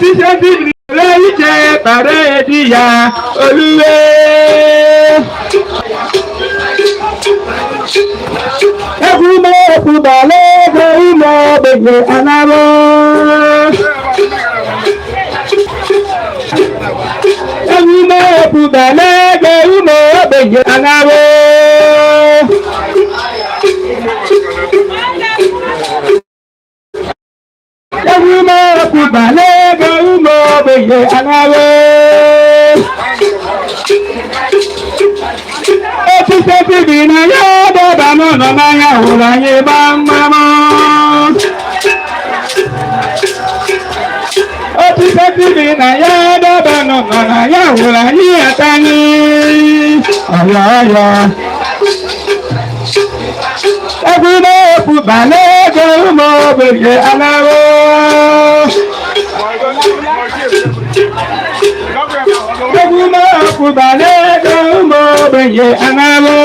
Osisi ntị iche kpara edi ya oluwe. Egwu mekwu bala ego ụmụ ogbenye anara. Egwu mekwu bala ego ụmụ ogbenye anara. Egwu mekwu bala ego ụmụ ogbenye anara. Otite tibi na ya dọba n'ụlọ n'anya hụrụ anyị gbamgbam. Otite tibi na ya dọba n'ụlọ n'anya hụrụ anyị atanyị. Ọyọ ọyọ. Egwu na-ekwu bala ego ụmụ ogbenye anawo. Egwu na-ekwu bala ego ụmụ ogbenye anawo.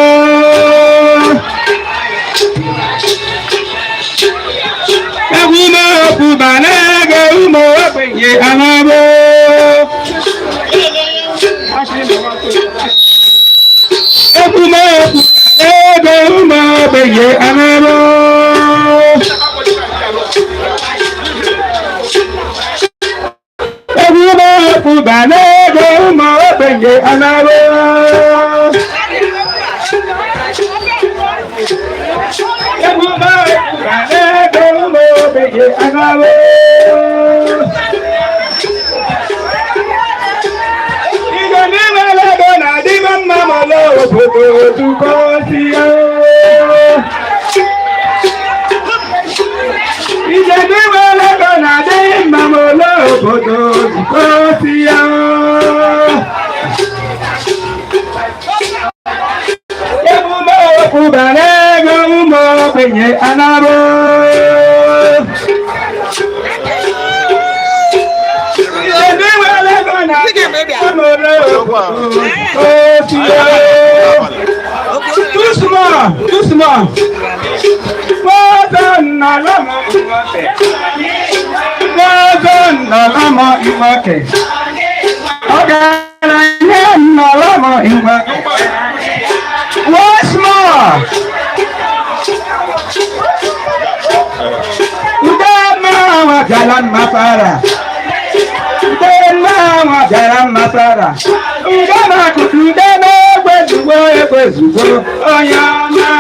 Egwu na-ekwu bala ego ụmụ ogbenye anawo. Egwu na-ekwu ego ụmụ ogbenye anawo. Egwu na-ekwu bala ego ụmụ ogbenye anawo. Egwu na-ekwu bala ego ụmụ ogbenye anawo. Igwe n'ime ego na-adị mma ma ọla obodo tukọsi ya. Ije n'ime ego na-adị mma ma ọla obodo tukọsi ya. Emume okwu bara ego ụmụ ogbenye anara. Ije n'ime ego na-adị mma ma ọla obodo tukọsi ya. Too small, too small. Wọ́n lọ́mọ ìwọ́kẹ̀. Wọ́n lọ́mọ ìwọ́kẹ̀. Ọ̀gárá nà lọ́mọ ìwọ́kẹ̀. Once more. Ude mma bịara mma fara. Ude mma bịara mma fara. Ude na-akụkụ ude na-egwezugbo egwezugbo onye ọma.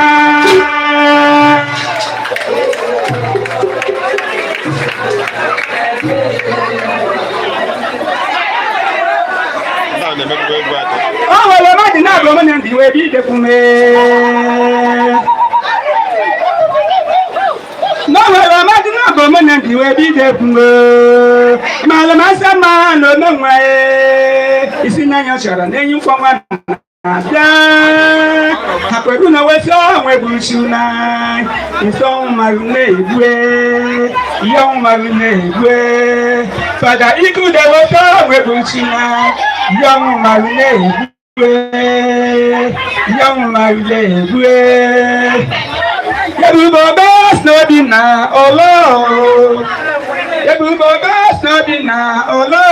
O nwere mmadụ na-abụ mụ na ndị wee bi idekwume. Na o nwere mmadụ na-abụ mụ na ndị wee bi idekwume. Mara masị mma na ome nwa isi n'anya chọrọ na enyi nkwọ nwa na-abịa. Akweru na wesi ọnwa egbuchu na nsọ mmarụ na-egbue ihe ọnwụ na-egbue. Fada ikude wesi ọnwa egbuchu na ihe ọnwụ mmarụ na-egbue ihe ọnwụ mmarụ na-egbue. Ebube ọbas n'obi na olo. Ebube ọbas n'obi na olo.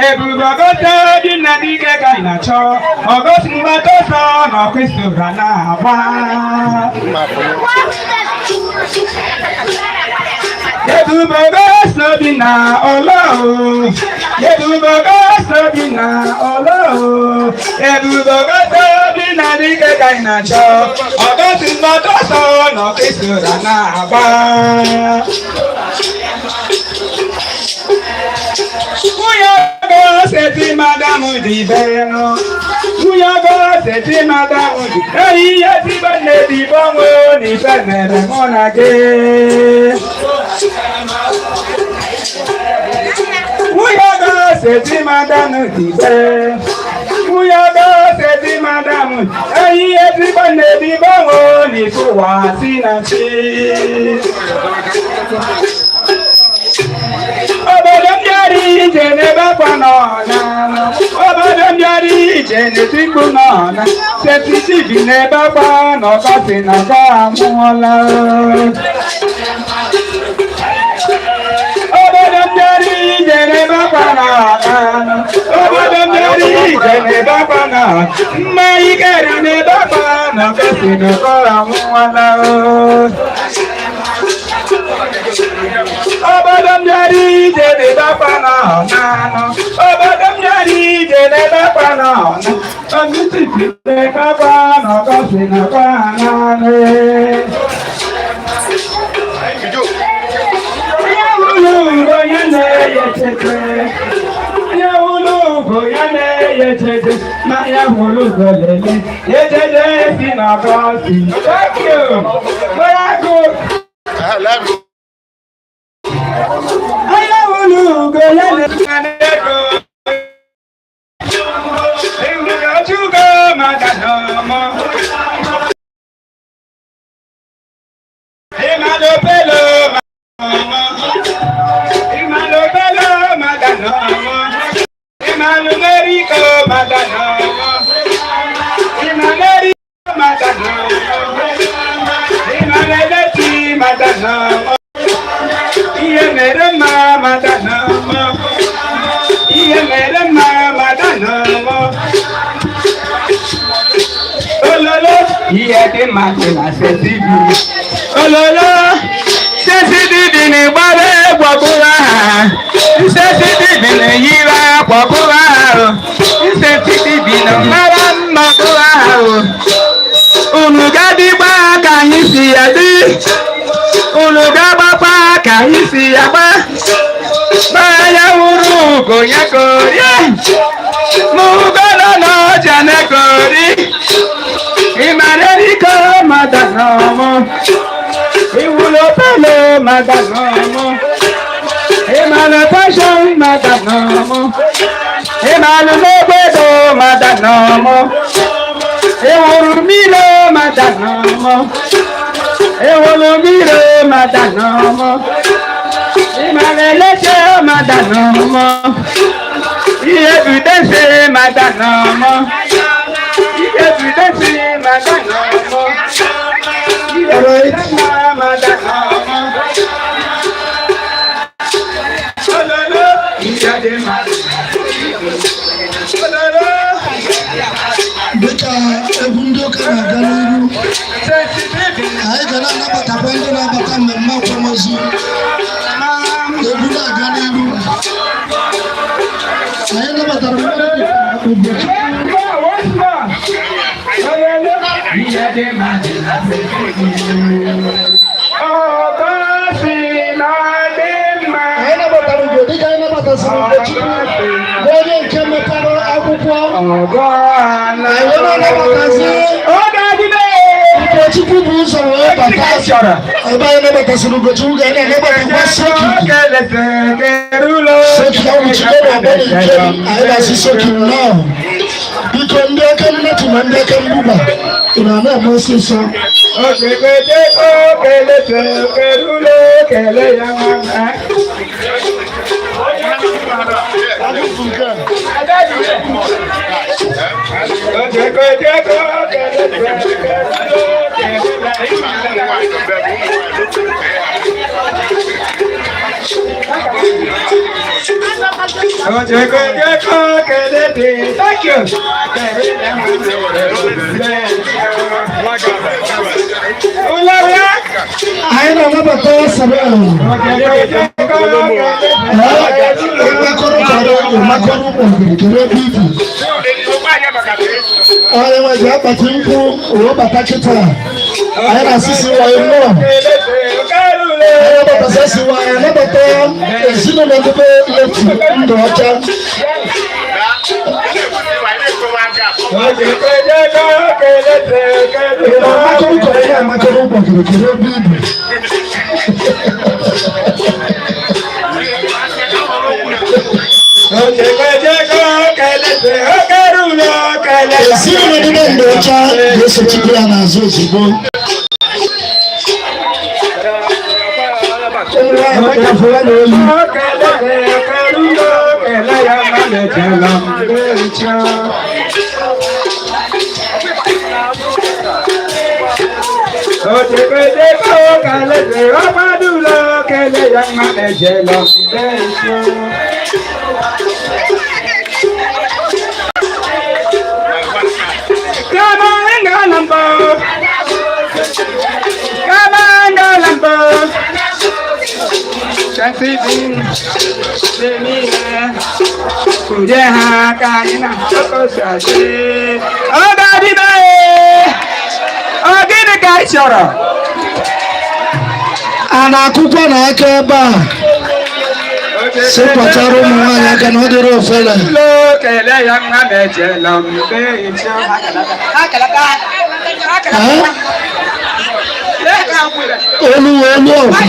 Ebube ọbas n'obi na dike ka ị na-achọ. Ọgọst mgbata ọsọ na ọkụsị ụra na-agba. Ebube ọbas n'obi na olo. Ebube ọbas n'obi na olo. Ebube ọbas n'obi na dike ka ị na-achọ. Ọgọst mgbata ọsọ na ọkụsị ụra na-agba. Nwunye ọgọ seti madamu dị benu. Nwunye ọgọ seti madamu dị. Eyi ihe ezigbo nne dị gbanwe n'ife mere mụ na gị. Nwunye ọgọ seti madamu dị be. Nwunye ọgọ seti madamu. Eyi ihe ezigbo nne dị gbanwe n'ife ụwa si na chi. Obodo mbịara ije n'ebe akwa nọ na obodo mbịara ije n'eti mkpu nọ na setiti bi n'ebe akwa n'ọkọchị na ọkọ anwụọla. Obodo mbịara ije n'ebe Ije n'ebe akwa na mma ikere n'ebe akwa na ọkọsi n'ụkọ anwụnwala o. Obodo m bịara ije n'ebe akwa na ọnanụ. Obodo m bịara ije n'ebe akwa na ọna. Ọmịtiti n'ebe akwa na ọkọsi n'ụkọ ananụ. Onye wulu ugo ya na-eye chete. Onye wulu ugo ya na-eye chete. Ma ya wulu ugo lele. Ejeje si na bọọsì. Thank you. Bóyá kú. Onye wulu ugo ya na-eye Chugo maka n'ọmọ. Ịmalụ pelo maka Ịmalụ pelo maka n'ọmọ. Ịmalụ meriko maka n'ọmọ. Ịmalụ eriko maka n'ọmọ. Ịmalụ eleti maka n'ọmọ. Ihe mere mma maka n'ọmọ. Ihe mere mma maka n'ọmọ. Ololo, ihe dị mma dị na sesibi. Ololo, sesibi na ịgbara egwu ọkụrụ aha. Sesibi na eyiri akwa ọkụrụ ahụ. Sesibi na mara mma ọkụrụ ahụ. Unu ga-adịgba ka anyị si adị. Unu ga-agbakwa ka anyị si agba. Gbaa ya wuru ugo ya korie. N'ugo nọ n'ọja na-ekori. Ịmarịrịko mada n'ọmụ. Iwulo pelo mada n'ọmụ. Ịmalụ pashọn mada n'ọmụ. Ịmalụ n'ogbedo mada n'ọmụ. Ịwụrụ mmiri mada n'ọmụ. Ịwụrụ mmiri mada n'ọmụ. Ịmalụ eleche mada n'ọmụ. Ihe budese mada n'ọmụ. Ihe budese mada n'ọmụ. Ihe budese mada n'ọmụ. Ololo, ihe dị mma. Ololo, Dịka egwu ndị ụka na-aga n'iru, anyị ga na-anabatakwa ndị na-abata mmemme akwamozu. Egwu na-aga n'iru, anyị nabatara mmadụ dịka Ugochukwu. Ihe dị mma dị na Ọgọ si na dị mma. Anyị nabatara Ugo dịka anyị nabatasịrị Ugochukwu, bụ onye nke metara akwụkwọ. Ọgọ ala. Anyị na-anabatazi Oge adịbe. Ugochukwu bụ ụzọ wee bata. Chọrọ. Ebe anyị nabatasịrị Ugochukwu ga anyị na-anabatakwa Soki. Soki awụchigo na ọgbọ na ike anyị na-asị Soki nnọọ. Biko, ndị aka mmetụ na ndị aka mgbuba, ị na-ana eme ọsịsọ. Okekete okelete okerulo kele ya mama. Nke a. Okekete okelete okerulo kele ya mama. Okekete okelete. Thank you. Ụlọ ya. Anyị na-anabata Samuel. Ịmakọrọ kọrọ ịmakọrọ ụkpọgịrị kere ebe ibu. Onye nwe ji akpati nkwụ wee bata kịta. Anyị na-asịsị wanyị nnọọ. Anyị nabatasị wanyị anabata ezinụlọ ndị be Leti ndụ ọcha. Ị na-amakọrọ kọrọ ihe amakọrọ ụkpọgịrị kere ebe ibu. Ezinụlọ ndị be ndụ ọcha ga-esochikwa ya n'azụ ozugbo. Ụmụ nwaanyị gbakafụla n'olu. Sensibin, Demina, Kuje ha ka anyị na Okosachi. Ọ ga-adịbe! Ọ gịnị ka ị chọrọ? A na-akụkwa na aka ebe a sị kpachara ụmụ nwaanyị aka na ọ dịrị ofele. Ụlọ kele ya nwa m ejela mbe iche. Ee? Olu olu ọkwa.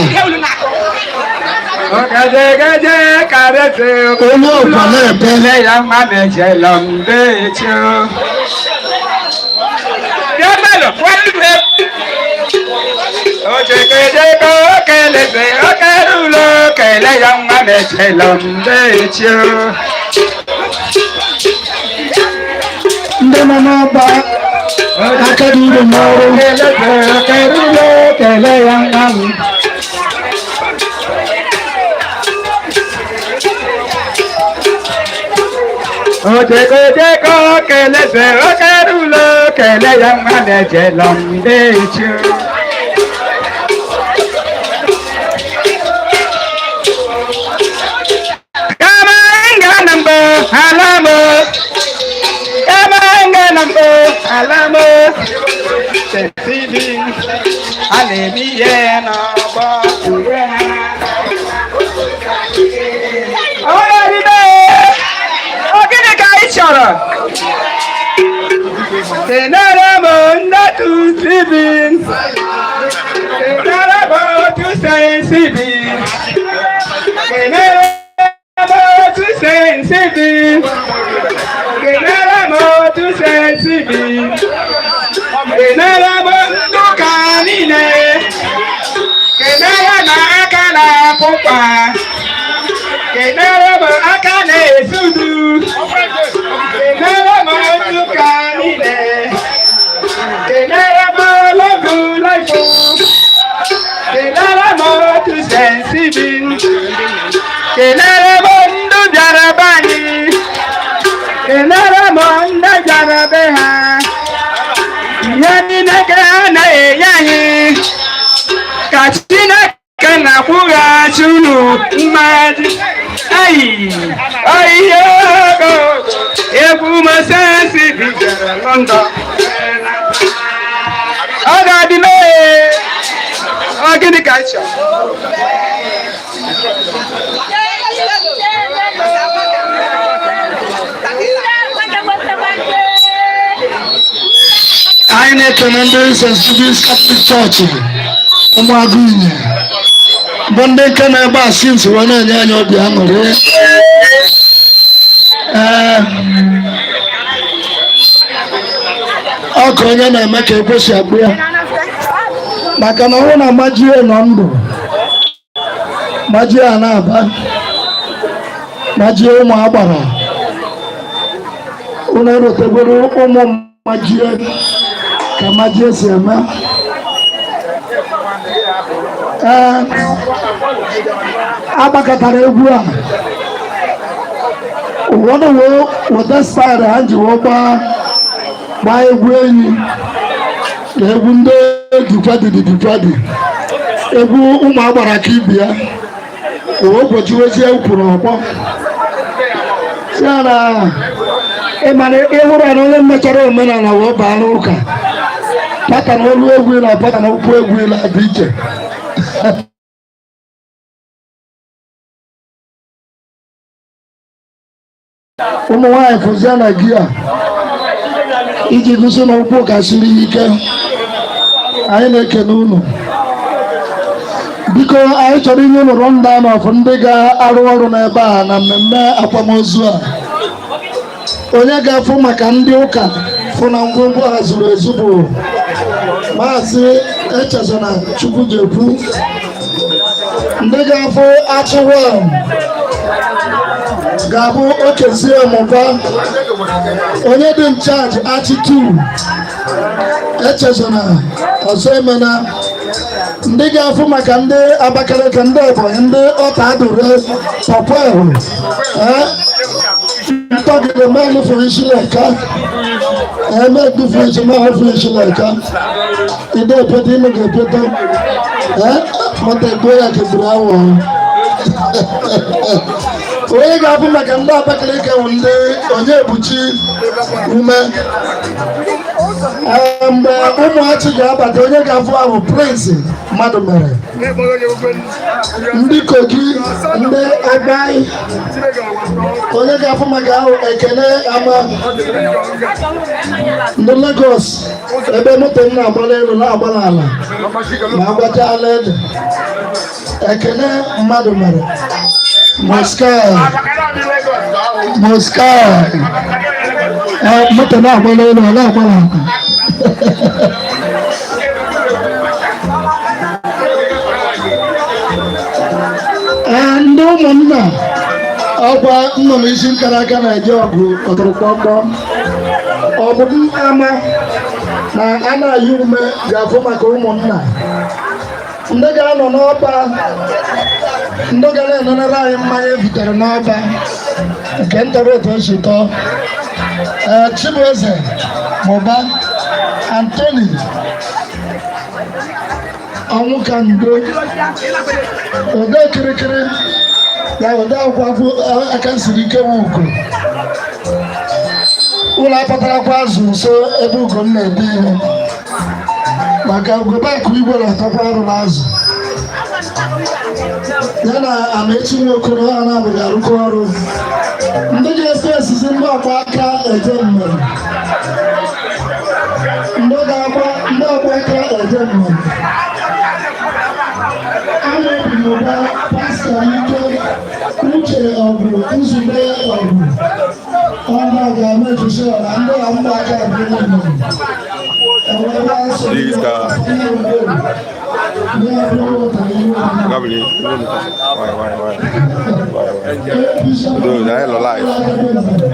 Ogejegeje karịsị. Olu ọkwa na-ebe. Kele ya nwa m ejela mbe iche. Bịa mmadụ, kwado Ojekejeko keleze okerulo kele ya nwa m ejela mbe iche. Ndị nọ n'ọba aka dị uru n'ọrụ. Keleze okerulo kele ya nwa m. Ojekejeko keleze okerulo kele ya nwa m ejela mbe iche. Kama nganambo alamo. Kama nganambo alamo. Sesibi alebiye n'ọgbọ uwe ha. Ọrụ ọdịbe, ọ gịnị ka ị chọrọ? Kenere m ndatu sibi. Kenere m otu sensibi. Kenere m otu sensibi. Kenere m otu sensibi. Kenere m ndị ụka niile. Kenere m aka na-akụkwa. Kenere m aka na-esudu. Kenere m ndị ụka niile. Kenere m lọgụ laịfụ. Kenere m otu sensibi. Kenere m ndị bịara be anyị. Kenere m ndị bịara be ha. Ihe niile ka ha na-enye anyị. Ka Chineke na-akwụghachi unu mmaji. Ayi, ihe ogo egwu Mosesi bidoro London. Ọ ga-adị mee. Ọ gịnị ka ị chọrọ? Anyị na-ekene ndị St. Stephen's Catholic Church ụmụagụ inye bụ ndị nke na-ebe a since wee na-enye anyị obi aṅụrị. Ee, ọ ka onye na-eme ka ekwesị akpụ ya maka na ọnwụ na majie nọ ndụ majie a na-aba majie ụmụ agbara unu erotegoro ụmụ majie ka majie si eme. Ee, agbakọtara egwu a ụfọdụ wee weta staịlụ ha ji wee gbaa egwu enyi na egwu ndị dikwadị dikwadị egwu ụmụ agbara ka ibi ya wee gbochiwezie kwuru ọgbọ si ya na ịmara ịhụrụ ya na onye mechara omenala wee baa n'ụka pata na olu egwu na pata na ụkwụ egwu na-adị iche. Ụmụ nwaanyị fụzie na gia iji gosi na ụkwụ ka siri ike. Anyị na-ekene unu. Biko, anyị chọrọ inye unu rundown of ndị ga-arụ ọrụ n'ebe a na mmemme akwamozu a. Onye ga-afụ maka ndị ụka fụ na ngwongwo ha zuru ezu bụ Maazị Echezona Chukwujekwu. Ndị ga-afụ achịwel ga-abụ Okezie Mụba, onye dị in charge achị 2 Echezona ọzọ emena. Ndị ga-afụ maka ndị Abakaliki, ndị Ebonyi, ndị ọta adụre pọpel ntọgide mmanụ fụrụ isi leka eme dufuru isi mmanụ fụrụ isi leka ide epete ime ga-epete mata egbo ya kebiri awọ. Onye ga-abụ maka ndị Abakaliki bụ ndị onye ebuchi ume. Ee, mgbe ụmụachi ga-abata, onye ga-afụ ahụ Prince mmadụ mere ndị Kogi, ndị Agbai. Onye ga-afụ maka ahụ Ekene Ama, ndị Lagos, ebe moto m na-agba n'elu na-agba n'ala ma agbachala ede. Ekene mmadụ mere Moscow, Moscow. Ee, moto na-agba n'elu, ọ na-agba n'ala. Ee, ndị ụmụnna, ọkwa nnụnụ isi nkara aka na-eje ọgụ ọtụrụkpọkpọ. Ọ bụ ama na a na-ayị ume ga-afụ maka ụmụnna, ndị ga-anọ n'ọba, ndị ga na-enenere anyị mmanya ebutere n'ọba nke ntọrọ otu esi tọọ. Ee, Chibueze Mụba, Anthony Ọnwụka, ndo ode kirikiri na ode akwụkwọ aka siri ike nwe ugo ụlọ akpatarakwa azụ nso ebe ugo m na-ede ihe maka ugobakụ igwe na-atakwa arụ n'azụ ya na Amaechi Nwokoro. Ha na-abụghị arụkọ ọrụ, ndị ga-efe esisi, ndị ọgba aka eje mmemme, ndị ga-agba, ndị ọgba aka eje mmemme. Amaobi Ụba, Pastọ Ike Uche, Ọgụ Nzube, Ọgụ ọnụ ga-emejusi ọla ndị a mgba aka eje mmemme. Please, Gabili, why, why, why? Why, why? Udo, anyị nọ live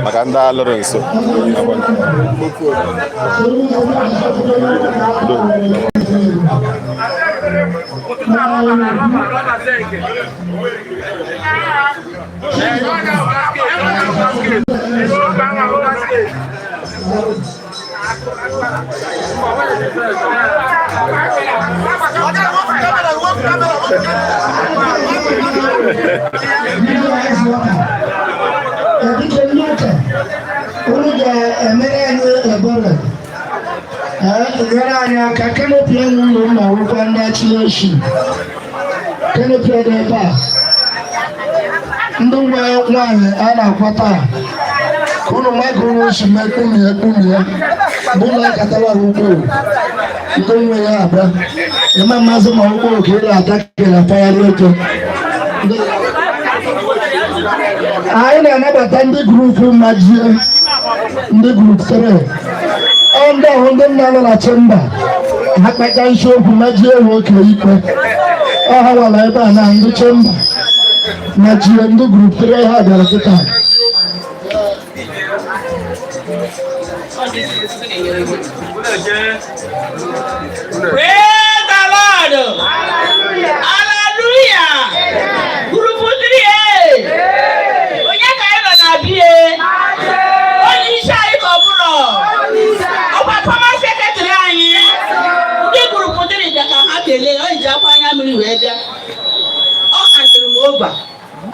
maka ndị alụrụ nso. Udo. Biko, ndị ụka, unu ga-emere anyị ebere, nyere anyị aka. Canopy enwe ụlọ m na-awụkwa ndị achịlachi canopy dị ebe a. Ndị nwe nwaanyị a na-akwa taa, ka unu maka unu si mee kpumie kpumie bụ ụlọ akatara ugbo ndị nwe ya abịa ịma mmasị ma ugbo ka ị na-ata kere apagharị oke. Anyị na-anabata ndị group mmajie, ndị group 3. Ọ ndị ahụ ndị nna nọ na chamber ha kpata isiokwu majie nwoke ikpe. Ọ ha nwara ebe a na ndị chamber majie, ndị group 3 ha bịara kịta. Praise the Lord. Hallelujah. Group 3. Onye ka anyị nọ na bie? Onye isi anyị ka ọ bụrụ. Ọkwa former secretary anyị. Ndị group 3 bịa ka ha kelee, o ji akwa anya mmiri wee bịa. Ọ kasịrị m over.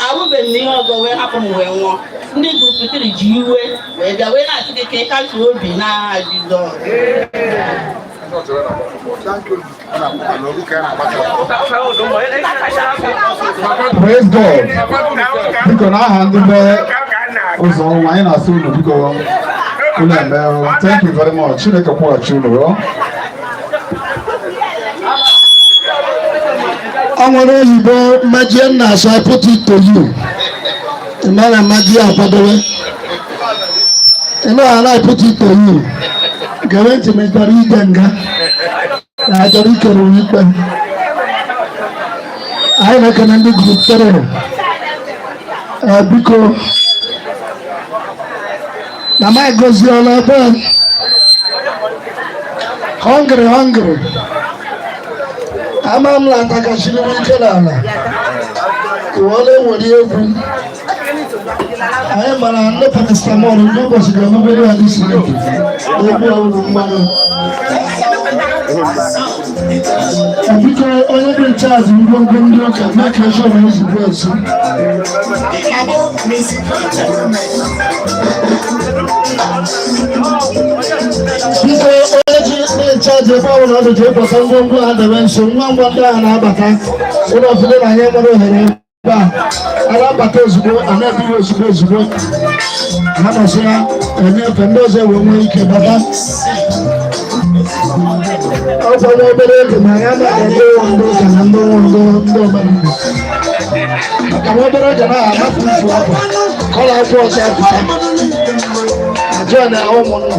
Arụbeghị m n'ihe ọzọ wee hapụ m wee nwụọ. Ndị group 3 ji iwe wee bịa wee na-asị gị ka ị kasị obi n'aha Jizọs. Praise God. Biko, n'aha ndị be ụzọ ọnwa, anyị na-asị unu biko, unu emerụ. Thank you very much. Chineke kwụghachi unu rụọ. Ọ nwere oyibo mmajie m na-asụ. I put it to you, ị mara mmajie akwadobe. Ị know, I put it to you. Gere ntị, ma ị chọrọ ije nga na achọrọ ikere ụwa ikpe. Anyị na-ekene ndị group 3. Ee, biko, na m agọziela ebe hungry hungry ama m na atakasịrị m ike n'ala iwọla enwere egwu. Anyị mara ndị paracetamol ndị ụbọchị ga-emebere ya n'isi egwu ọhụrụ mmanụ. Biko, onye dị nchaji ngwongwo ndị ụka, mee ka eshọ na ozugbo ezu. Biko, onye ji na-echaji ebe ọ bụla ọ dị, ji ịkwasa ngwongwo ha debe nso ngwa ngwa ndị ahụ na-abata ụlọ. Ọfụgo na anyị nwere ohere ebe a, a na-abata ozugbo, a na-ebighị ozugbo ozugbo ha nọsị ya enyefe ndị ọzọ wee nwee ike bata. Ọkwa nwa obere oge ma ya na ndị nwe ndị ụka na ndị nwe ndị omenala, maka nwa obere oge na amapụ ifu akwa kọla akwụ ọzọ apụta ajụọ na ụmụnna.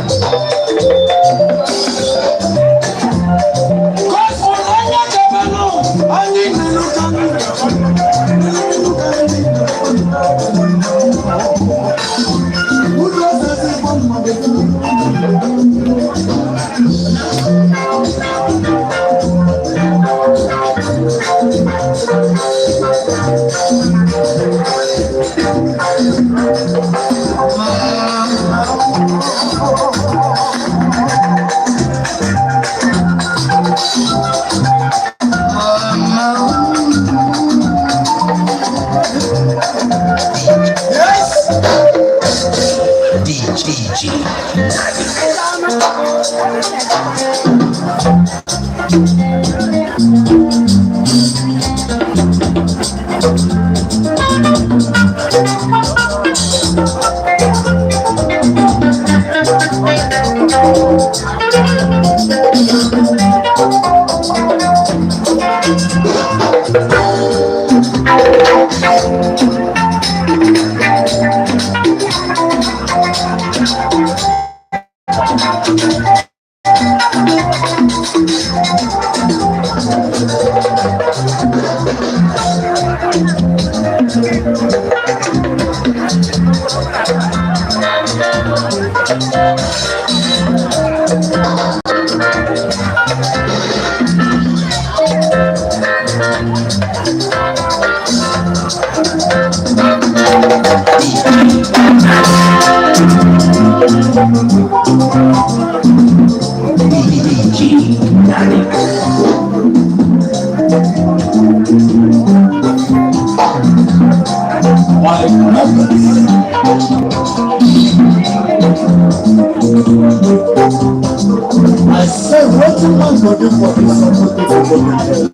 I say, wetin man go do for this support to government?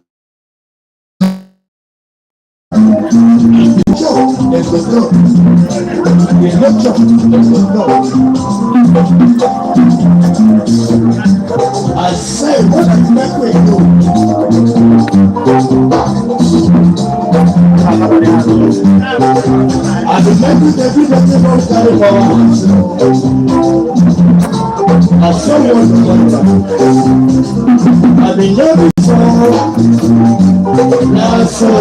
If you chop, dem go talk. If you no chop, dem go talk. I say, what make we do? I dey make we dey do wetin no carry for our hands. Na so one do am. I been know before, na so.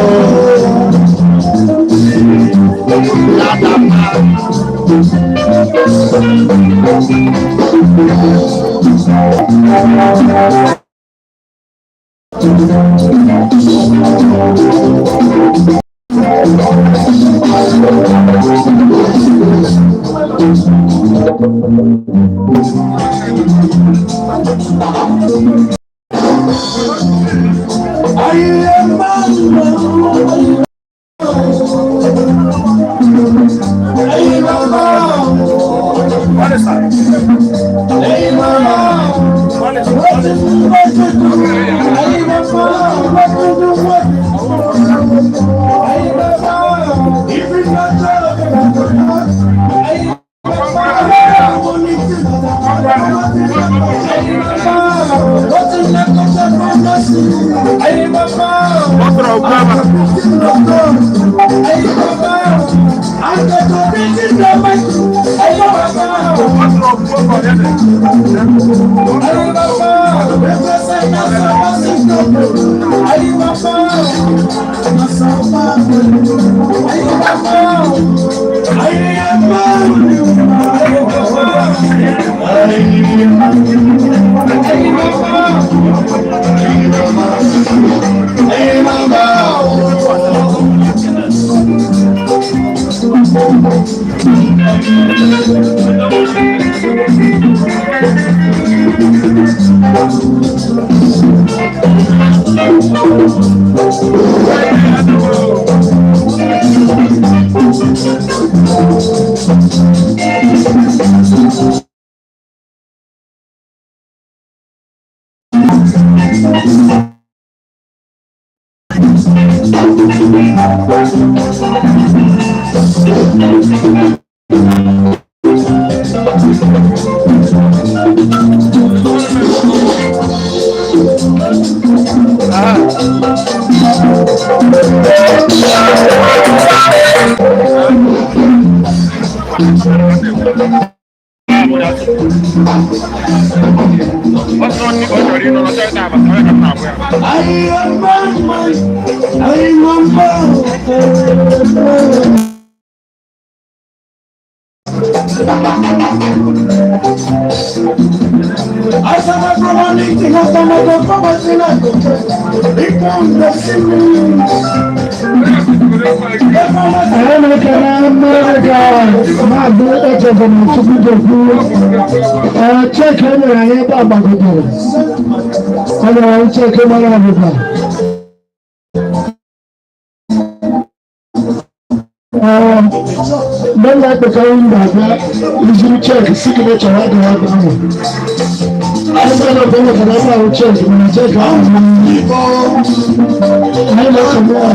Anyị na-ekele Mmadụ Maazị Echezona Chukwudekwu. Ee, cheque e nyere anyị ebe a gbagotere. Ọ nyere anyị cheque mara ọbụba. Ee, mgbe m na-ekpekarị m ga-abịa izuru cheque signature ya dị ebe ahụ. Ebe na ọ bụ ebe ahụ cheque, mana cheque ahụ anyị na-ekele ya.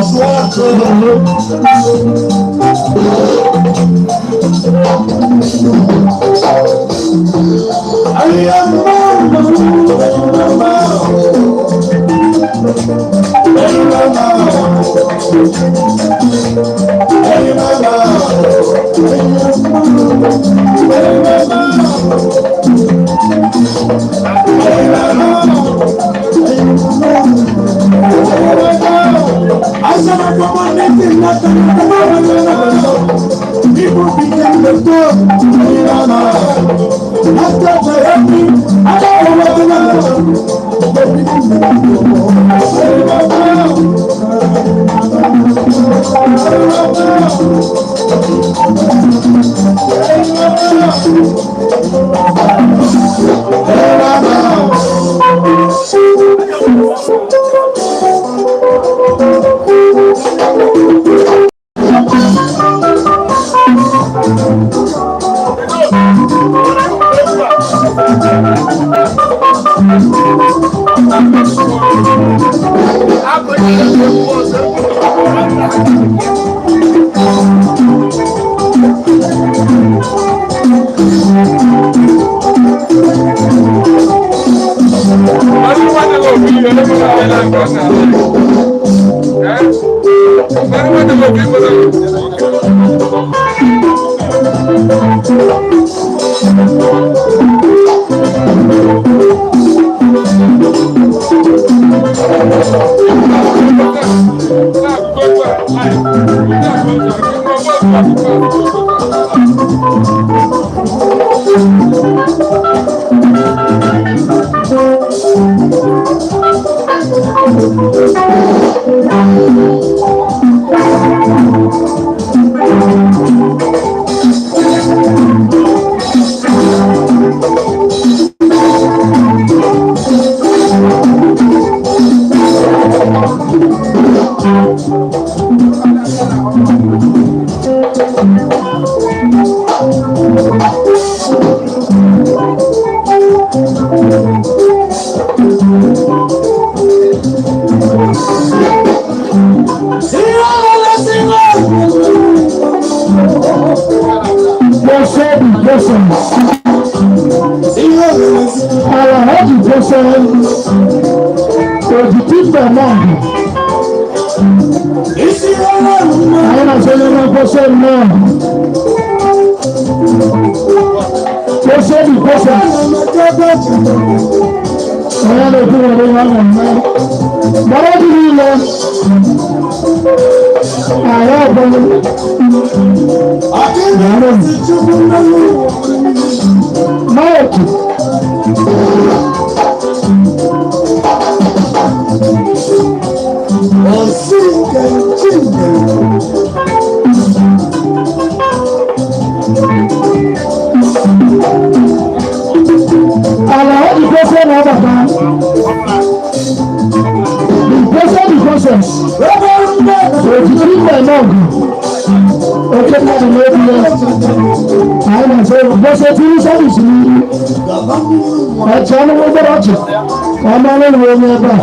Ọmọ ọlọ́run onye ebe a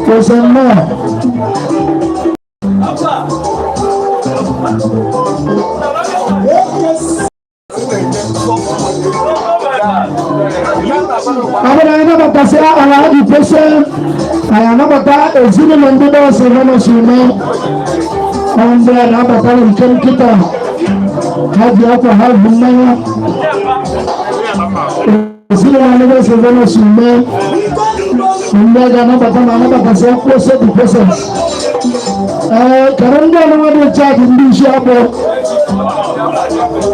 kwụsị nnọọ. Ezinụlọ ndị be Silvanus Ume, ọ ndị a na-abatara nke nkịta ha ji akwa ha bụ mmanya. Ezinụlọ ndị be Silvanus Ume, ndị a ga-anabata na anabatasị mkposa the process. Ee, kedu ndị ọnụnwa dị chaji ndị isi akpọ?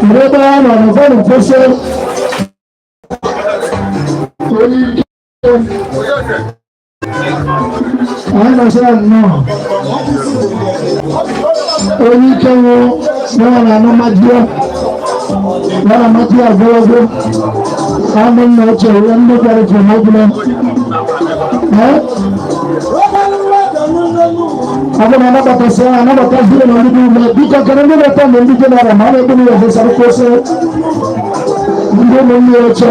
Kedu ebe ha nọ n'ụfọdụ mkposa? Onye ike anyị na-asị ya nnọọ. Onye ike nwụ ya na anụmajio ya na amati agologo anụ nna ochie ya ndị kwara from ọbụla. Ee, ọ bụ na anabatasị ya anabataziri na ndị dị ume. Biko, kedu ndị na-eto mgbe ndị general ma a na-ekpe ya ofesara kwụsị ndị ụmụnne ya oche?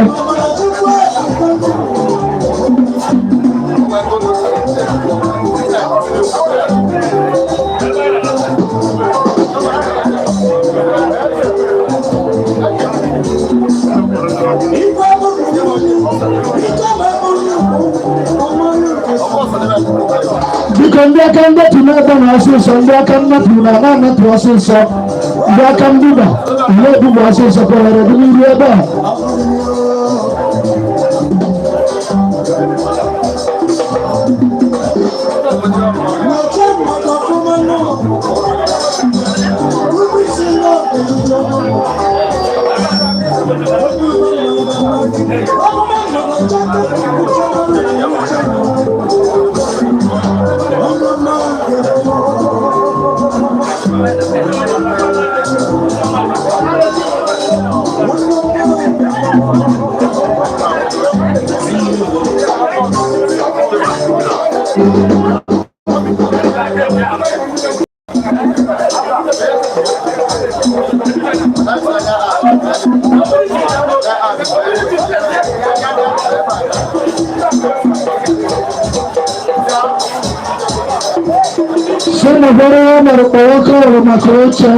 Biko, ndị aka ndetu na-ebe na ọsịsọ, ndị aka nnapụ na na-anapụ ọsịsọ, ndị aka mbuba na-ebuba ọsịsọ, kwenyere dị n'iru ebe a. Sị mara ya mere kpọọ ọkụ ọrụ maka oche.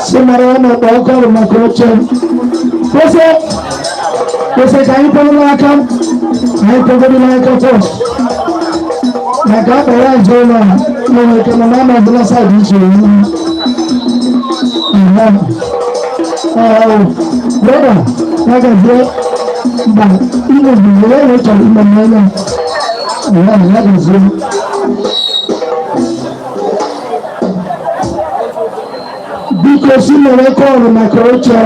Sị mara ya mere kpọọ ọkụ ọrụ maka oche. Kwesị kwesị ka anyị kwere n'aka, anyị kwegoro n'aka first. Maka akpa ya nje ụlọ a, nwere ike nọ na anọdụla side iche ihu. Brother, ya gazie mba, ime bụ ya ya chọrọ ime mmanya. Ya gazie. Biko, si mere kọọlụ maka oche.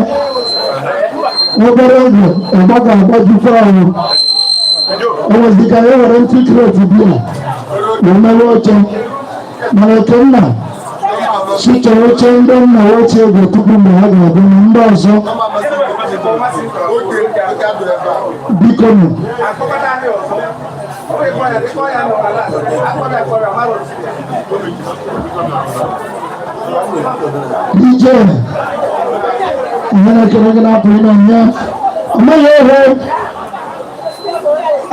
Obere oge, ọgba ga-agbajukwa ahụ. O nwezika ya were ntị crate bia wee mewe oche. Mana Ekenna si chọrọ oche ndị nna ochie ego tupu mgbe ha ga-abịa na ndị ọzọ. Biko nụ. DJ, ihe na-ekele gị na-apụ ịnọ nye amaghị ehe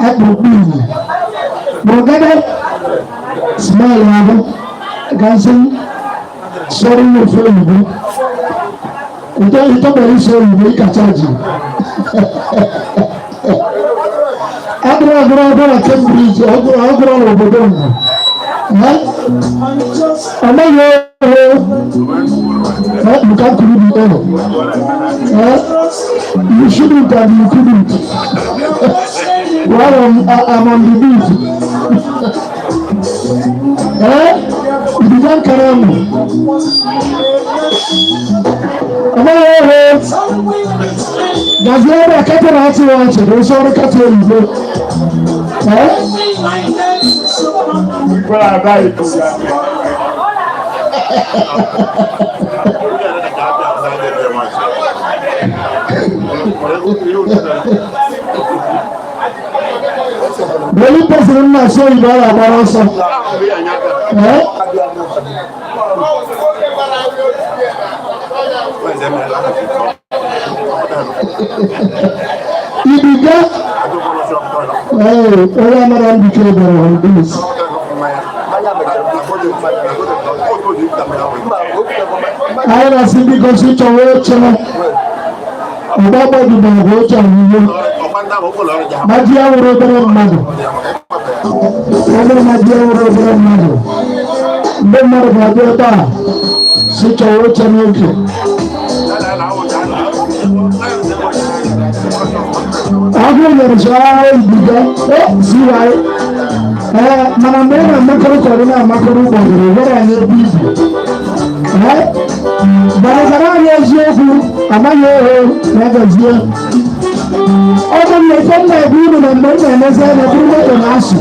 akpụkpọ igbo bụrụgada smile ahụ gasị sọrọ n'ofe oyibo ịtọgbara isi oyibo ịkacha ji agụrụ agụrụ agụrụ na Cambridge, ọgụrụ agụrụ n'obodo mbụ amaghị ehe you can't read it all. Eh? You shouldn't and you couldn't. While I'm on the beat. Eh? You began karamu. Amaghị ehe. Gazie ebe a kata na-achị ya ọchị, na osi ọrụ kata oyibo. Eh? The only person m na-asụ oyibo a na-agbara ọsọ. Eh? Ibiga. Ee, onye amara mbike bịara holidays. Anyị na-asị biko si chọwa oche. Ọgba gbajuru bụ oche onyinye. Maji awụrụ obere mmadụ. Ọ bụrụ Maji awụrụ obere mmadụ, ndị mmadụ ga-abịa ebe a si chọwa oche n'oge. Agụụ nyere chọọ ibiga siwaị. Ee, mana mgbe ị na-amakọrọ ka ọ dị na-amakọrọ ụgbọgụrụ gwara anyị ebe ibu. Ee, gbarịgara anyị eziokwu amaghị ohe na gazie. Ọ bụ na ife nna ebu unu na mgbe m na-emezi anya bụrụ moto na-asụ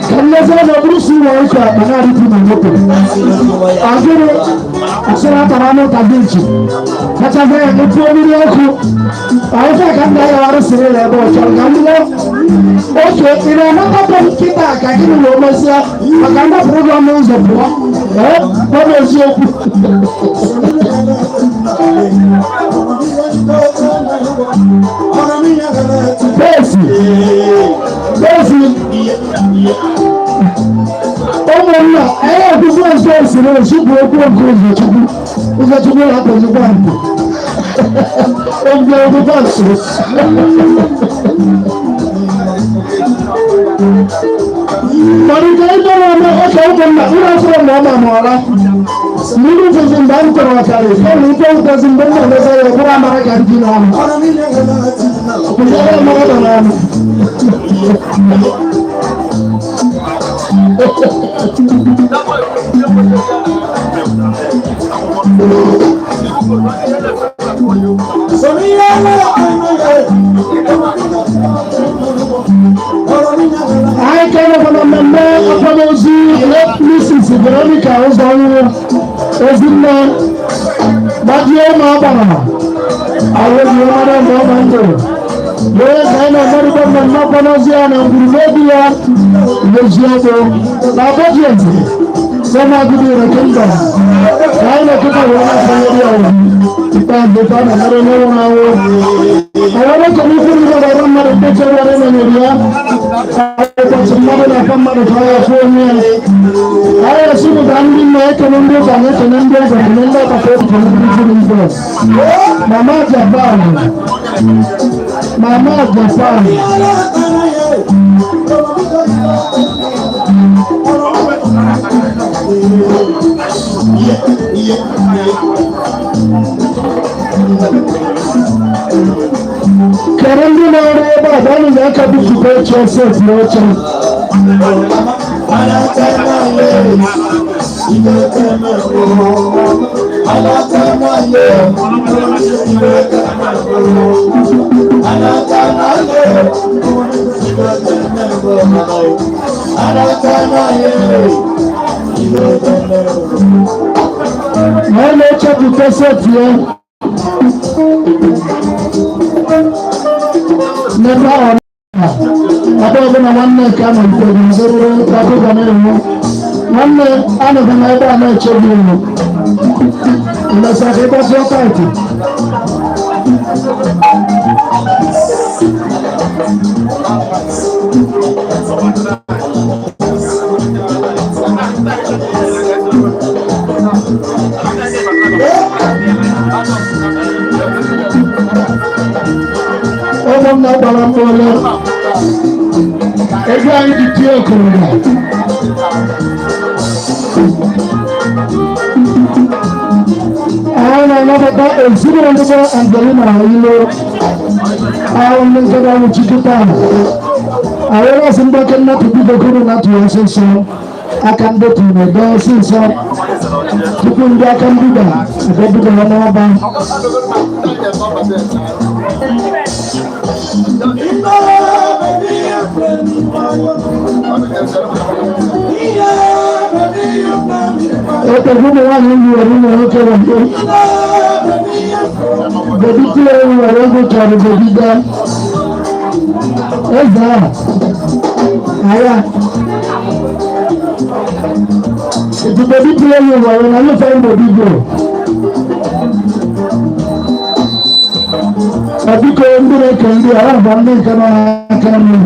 ka mmezi anya bụrụ si ụlọ ịkọ akpa na-arịpụ na moto. Agụrụ asịrị atara anụ ụta dị iche kachazi ya etuo mmiri ọkụ ahụfe ka nna ya arụsịrị ya ebe ọ chọrọ ka ndị oke ị na-amatakwa nkịta ka gịnị na o mesịa maka ndapụrụ gị ọnụ ụzọ pụọ. Ee, ọ bụ eziokwu. Bẹ́ẹ̀sì bẹ́ẹ̀sì, ụmụnna anyị, akwụkwọ nsọ siri ozugbo okwu nke ụzọchukwu ụzọchukwu na-akpọzikwa mpụ ogbe akwụkwọ nsọ. Mana nke anyị dọrọ ome oke ụmụnna ụlọ afọrọ na ọma ma ọra mmiri ụfụzi mgbe m tọrọ ọkarị kama ife ụtọzi mgbe m na-emezi ya ọ bụrụ amara ka ndị n'ọnụ ụfọdụ amara nọ n'ọnụ. Anyị ka nọkwa na mmemme akwamozu Mrs. Veronica Ụzọnwụ, Ezinne gbajie ụmụ agbara ahụghị mara mgbe ọma ndụ wee ka anyị na-amarịkwa mmemme akwamozu ya na ngwurugbe ya n'eziokwu na Obedience Sọmagide Kingdom ka anyị na-eketa wee na-akwanyere ya ugwu ikpeazụ ka a na-amara onye nwụrụ anwụ. Àwọn ọkọ̀ ní fún ìgbà ọ̀rọ̀ mmadụ mkpecha wara nọnyere ya ụbọchị mmadụ na-akpa mmadụ ka ọ ya fụ onwe ya. Anyị esipụta ndị nna, ekene ndị ụka na ekene ndị ọzọ, ekene ndị agbata obi, ekene ndị furu ibe. Mama Japan, Mama Japan. Kere ndị na-arụ ebe a bụ aka bupụta oche ọsọ esi oche. Ma ọ na-echepụta seti ya n'ebe ahụ ebe ọbụla nwanne nke a malitere nzerere ọkụ ga na-enwu. Nwanne anọghị na ebe a na-eche gị elu emesịa ka ịgbasuo taịtị. Ụmụnna gbara mbọ ole ego anyị ji tie okorobịa. Anyị na-anabata ezinụlọ ndị bụ Angelina Ilo ahụ ndị nke na-anwụchi kịta. Anyị na-asị ndị oke nnapụ bido kuru na-atụ ọsịsọ aka ndetu na-ede ọsịsọ tupu ndị aka mbuda abịa ha n'ọba. Ekpegbu ụmụ nwaanyị nwere ụmụ nwoke were bebi tie were ego chọrọ bebi gaa eze ahụ aya ètò bebi tie were na ndị fẹ́ bebi go. Biko, ndị na-eke ndị a bụ ndị nke nọ n'aka nri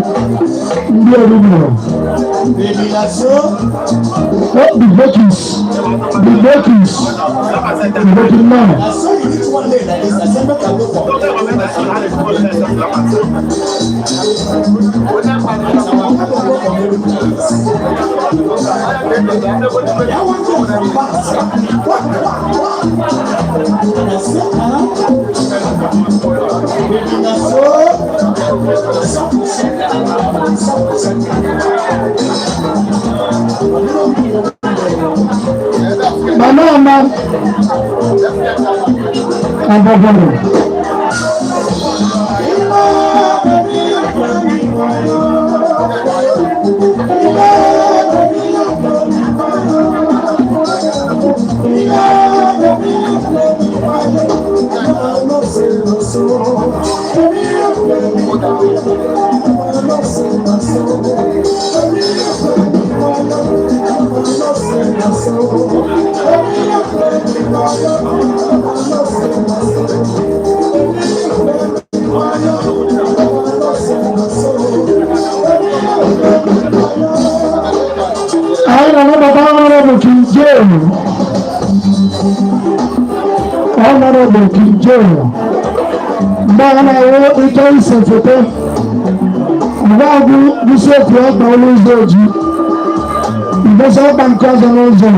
ndị orugbo. Oh, the breakings. The breakings. The breaking now. Mama ama abọbọrọ. Anyị na-anabata Honorable King Joe. Honorable King Joe. Mgbe a na-enwe ike ise foto, mgbe agwụ isiokwu ọkpa n'ụzọ oji, mgbesa ọkpa nke ọzọ n'ụzọ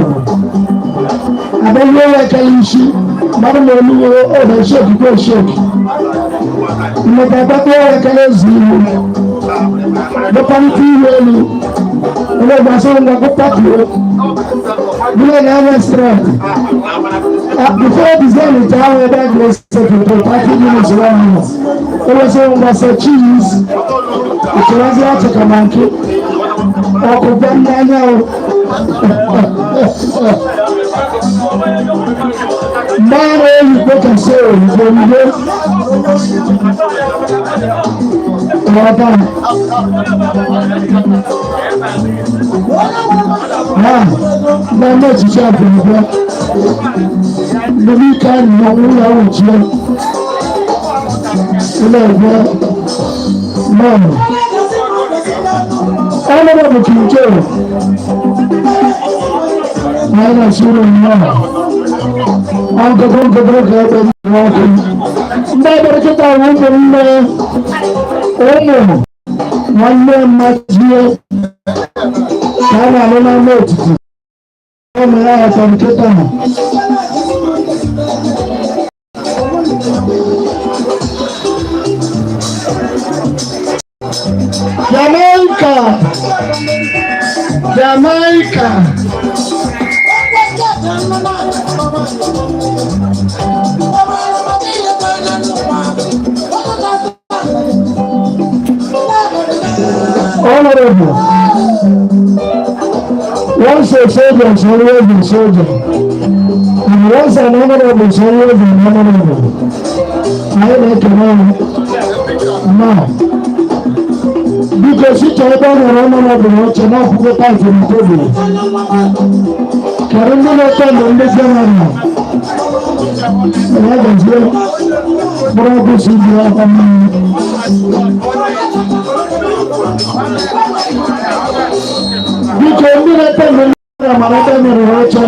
abịa ya ekele isi mmadụ na olu oge sheki kwa sheki mmeta agbata ya ekele ezi ihu dọkwanite ihu elu ebe gbasara ngwa patuo bụrụ na anya strength. Before design ite ahụ ebe a ga-ese foto 30 minutes 1 hour ewesị ngwa se cheese ìtura achị ka na nke ọkụ bịa n'anya o mgbe a na-eyikpo kasị oyigbo mgbe ọba ha na ndị echiche abụọ ndị ike anyị na nwunye awụchie ilé ẹgbẹ́ náà. Honorable King Joe, anyị na-asị unu nnọọ. Ọgụgụ ngụgụ ka ebe ọkụ. Ndị ebere kịta bụ ụmụnne ụmụ nwanne mmajie ka a na-alụ n'ama etiti. Ụmụ ya ghọtara nkịta. Jamaica! Jamaica! Honorable. Once a soldier is always a soldier. And once an honorable is always an honorable. Anyị na-ekele ya. Now, biko site ebe ọ nọrọ honorable oche na-akwụkwọ paịpụ na tebụl. Kedu ndị na-eto ndụ ndị general? Ya gazie mkpụrụ ọgwụ si dị ọkwa mmiri. Biko ndị na-eto ndụ ndị general mara ebe merụrụ oche.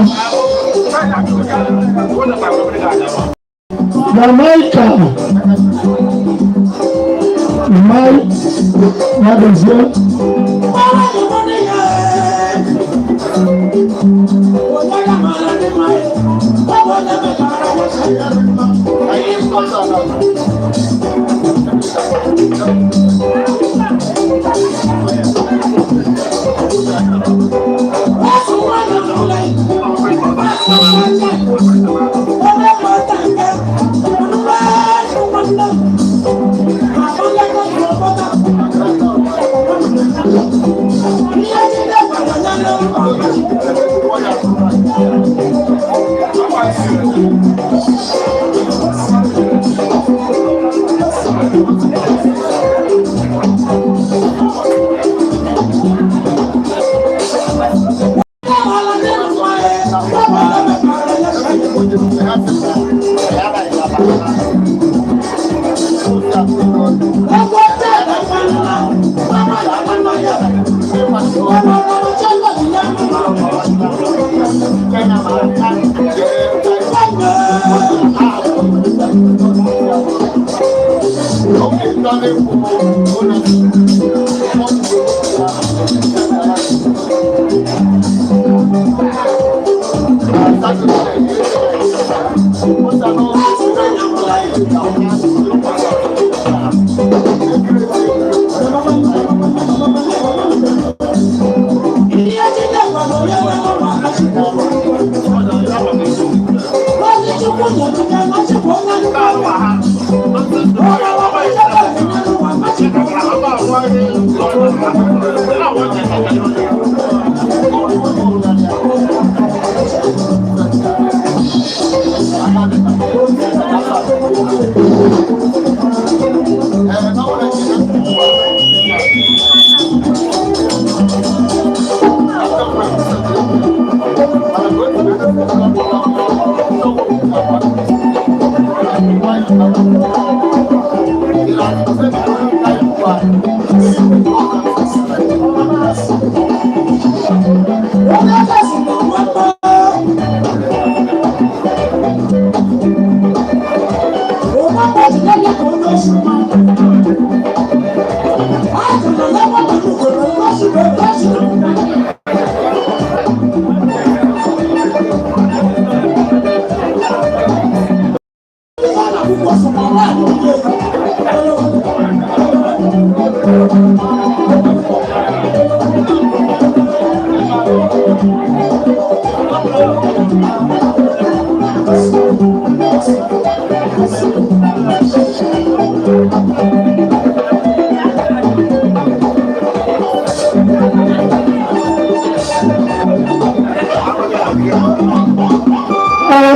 Jamaica. Mai ya gazie.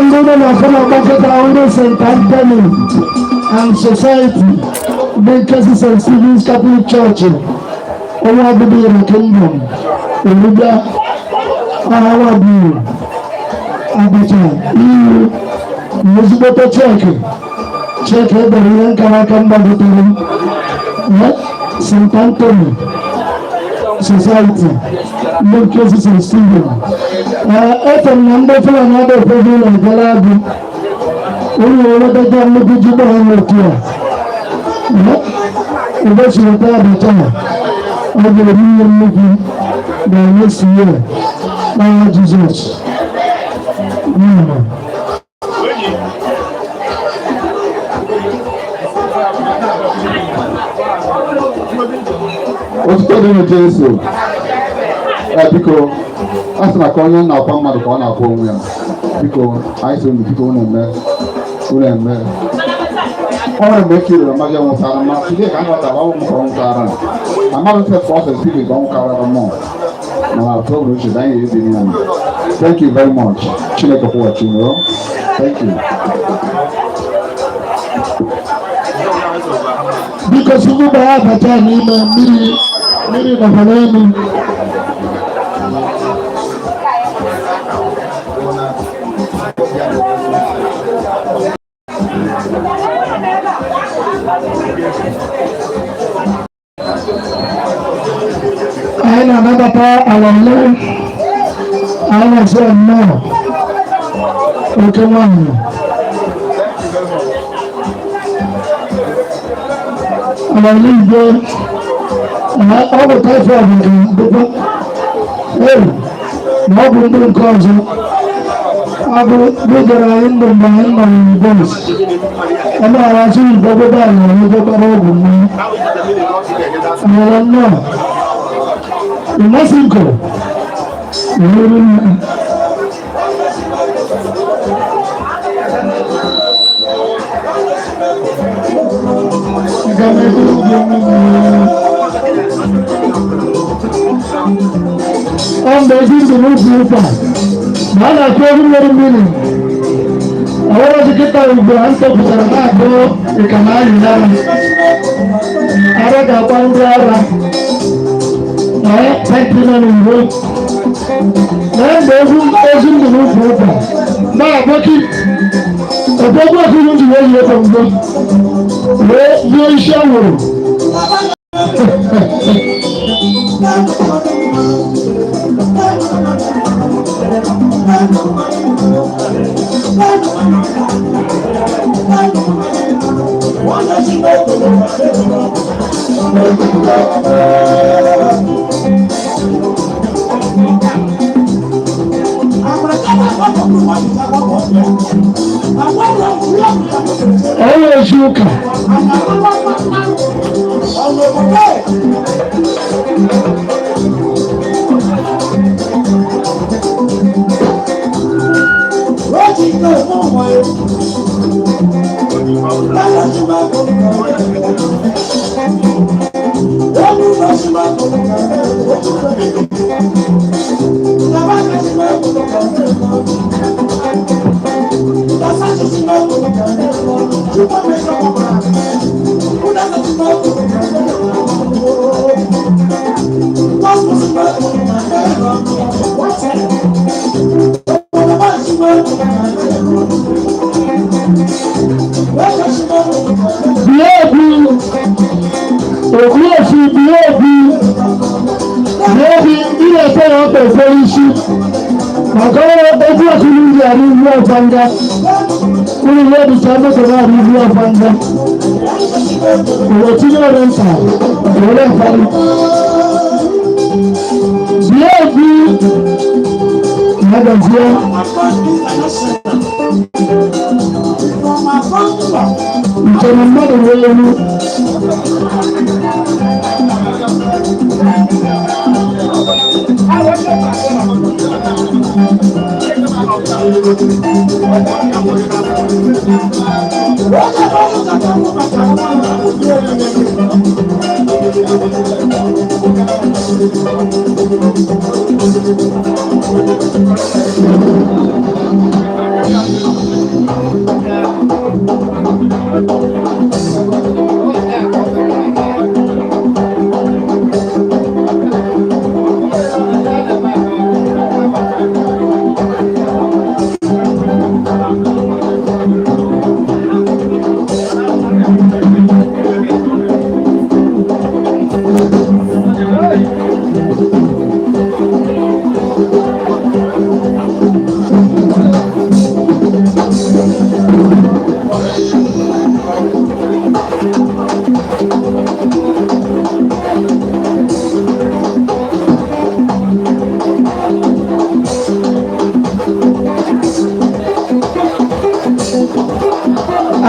Ndị nọ na fọlọ gbakọtara ndị St. Anthony and Society bụ nke si St. Stephen's Catholic Church, onye ọbụla na Kingdom Erubịa ọhawa bụ abacha iwu na ezigbote cheque cheque edere ihe nkara aka mgbagotere St. Anthony Society ndị nke si St. Stephen. Efe m na ndị Fulani adịghị ụlọ ekele agụ ụlọ nwetacha nnukwu ji gbara n'otu a ụbọchị weta abacha ọ ga-eri ihe nnukwu ga-emesi ya n'aha Jizọs. Amen. Otuto dịrị Jesu. Ee, biko, a sị na ka onye na-akwa mmadụ ka ọ na-akwa onwe ya. Biko, anyị sị unu, biko, unu eme, unu eme. Ọ nwere mgbe e kiriri mmadụ ya nwụsara, ma today ka m ghọtara ọ bụ m ka ọ nwụsara. Amaghị m sef ka ọ sị Stephen ka ọ nwụkara mmụọ mana atụ ọbụla uche na anyị ga-ebi ya. Thank you very much. Chineke kwụghachi unu o. Thank you. Biko, site gbaa abacha n'ime mmiri, mmiri nọkwa n'elu. Anyị na-anabata ala ole anyị na-asị nnọọ, oke nwanyị ala ole igwe. Ọ bụ typhoid nke dịkwa ee, ma ọ bụ ndị nke ọzọ abụ bidoro anyị ndụ mgbe anyị nọ n'Ibos ebe a asị Igbo ebe anyị nọ ebe gbara ọgwụ mmanya ala nnọọ Mexico ruru nne. Aga m eburu gị onwe m. Ọ mgbe ezi ndụ n'ukwu ụkwa ma a na-akụ egwu nwere mmiri ọhụrụ dị kịta ugbu a ntọpụtara na-abụ ịka na ayị ara ara ga-agba ndị ara ee penti nọ n'iro na mgbe egwu ezi ndụ n'ukwu ụkwa na-agbaki ọgbọgbọ ọkụrụ ji wee yie bongo wee lie isi anwụrụ. Ọnwa ezi ụka. Bie obi, okwu ofi bie obi, bie obi ndị na-efe ya ọkpa efere isi maka ọrụ egwu ọkụrụ ndị arụ ihu ọfanga ụlọ ihe dịcha moto na-arụ ihu ọfanga ụwa tinye ọrụ nta were mkparị bie obi na gazie. Nke na mmadụ nwee elu.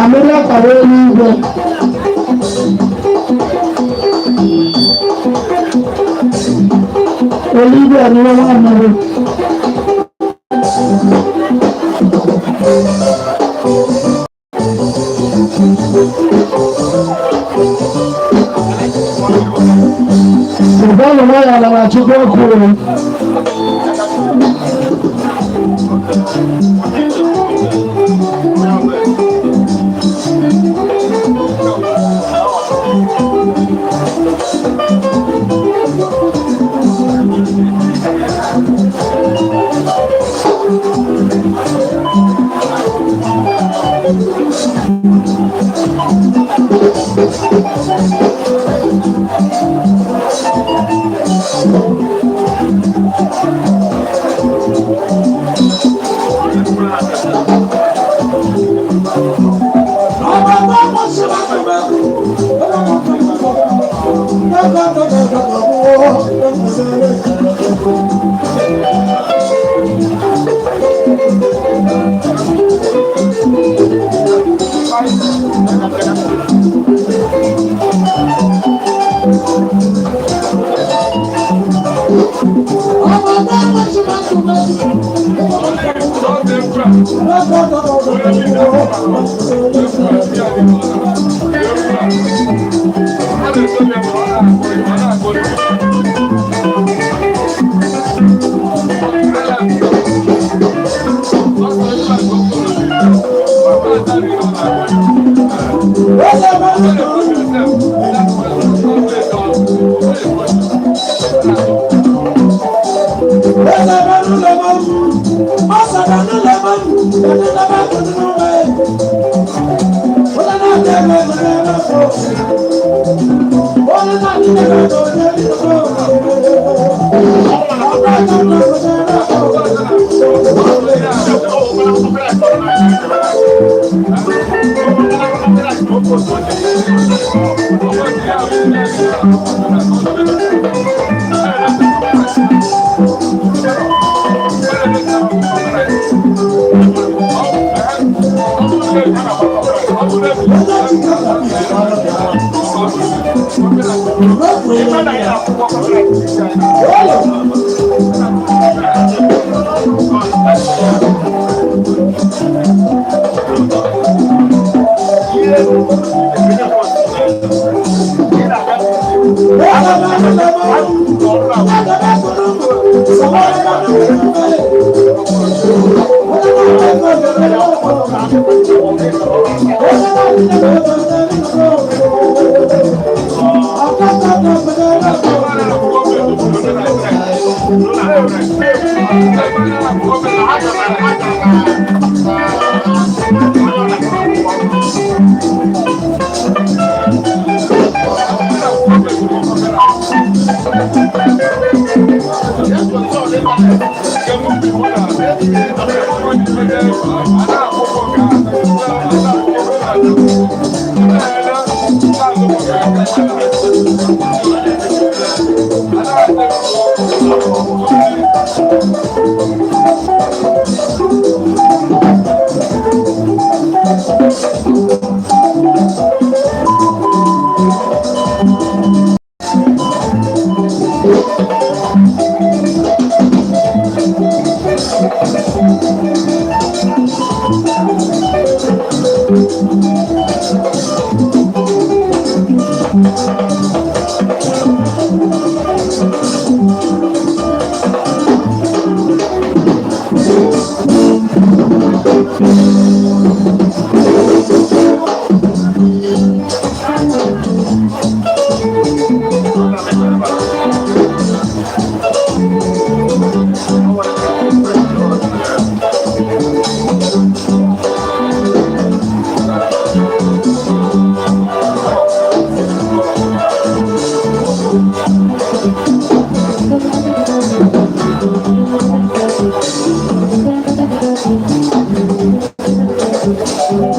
Amịrị akpara eluigwe. Eluigwe anyụọ nwammiri. Ụbanụ nwayọ lara Chukwu ọkụ o.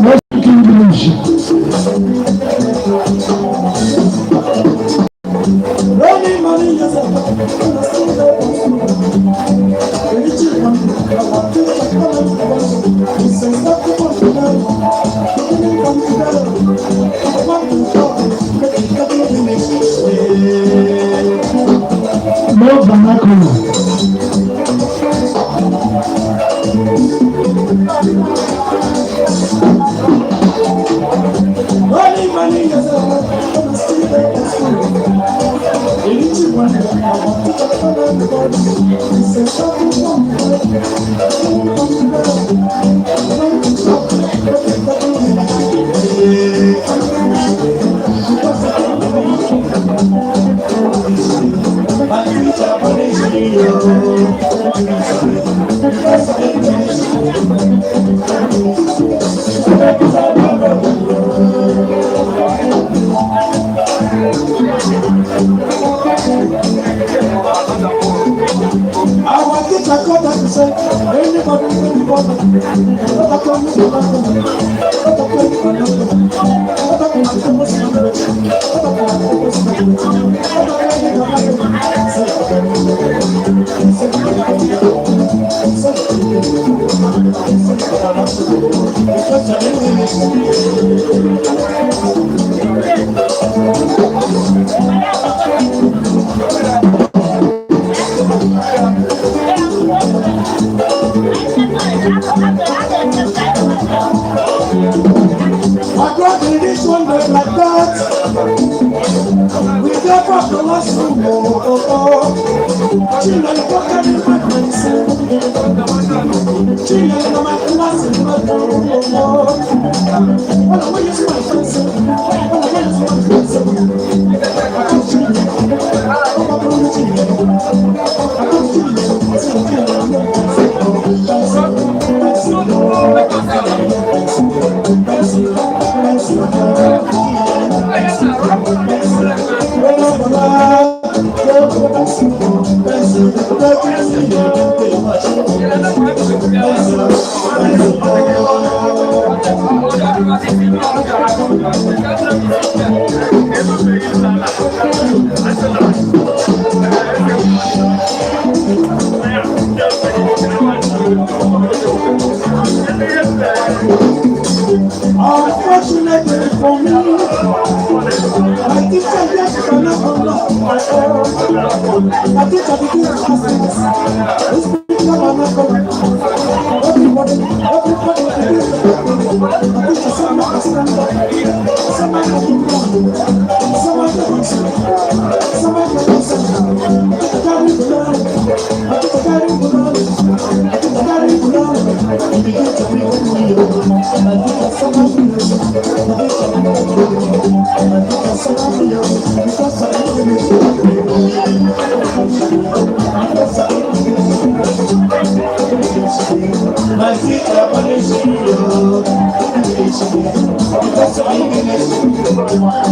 No speak English. No vernacular. Our teacher called us to say, anybody will be born. Not a come to not a come to not a come to I got in this one like that. We get up the last room. Oh, oh, oh. Children, go and my friends. Children, my class. Oh, oh, oh. Well, I use my friends. Well, I use my friends. Unfortunately for me, my teacher just cannot unlock my own. My teacher begin to ask me, this picture are not coming. Everybody, everybody begin to look at me. My teacher said, "No, stand up. Somebody can run. Somebody can run. Somebody can My teacher punish you. Because of English.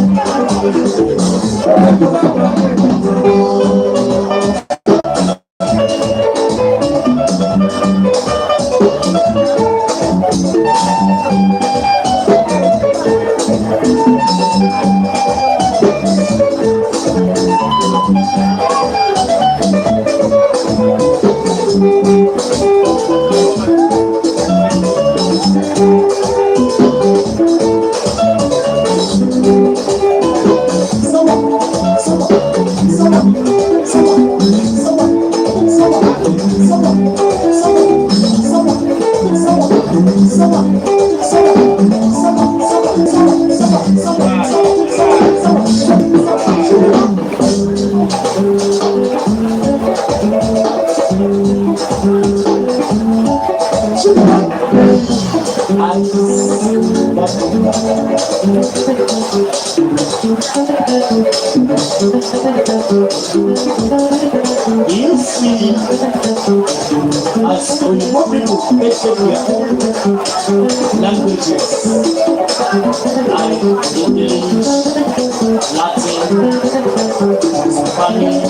You see, as Oyibo people created their own languages, like English, Latin, Spanish,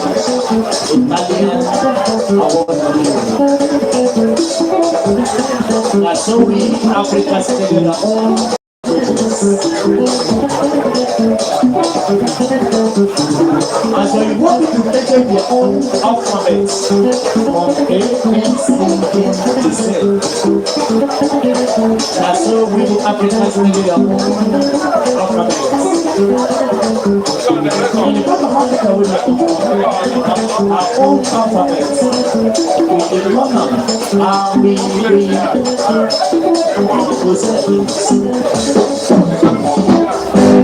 Italian, and what have you. Na so we Africans created our own languages. As Oyibo people created their own alphabets from A, B, C, D to Z. Na so we the Africans created our own alphabets. In the part of Africa, we have our own alphabet. We dey learn am A, B, B, go Z.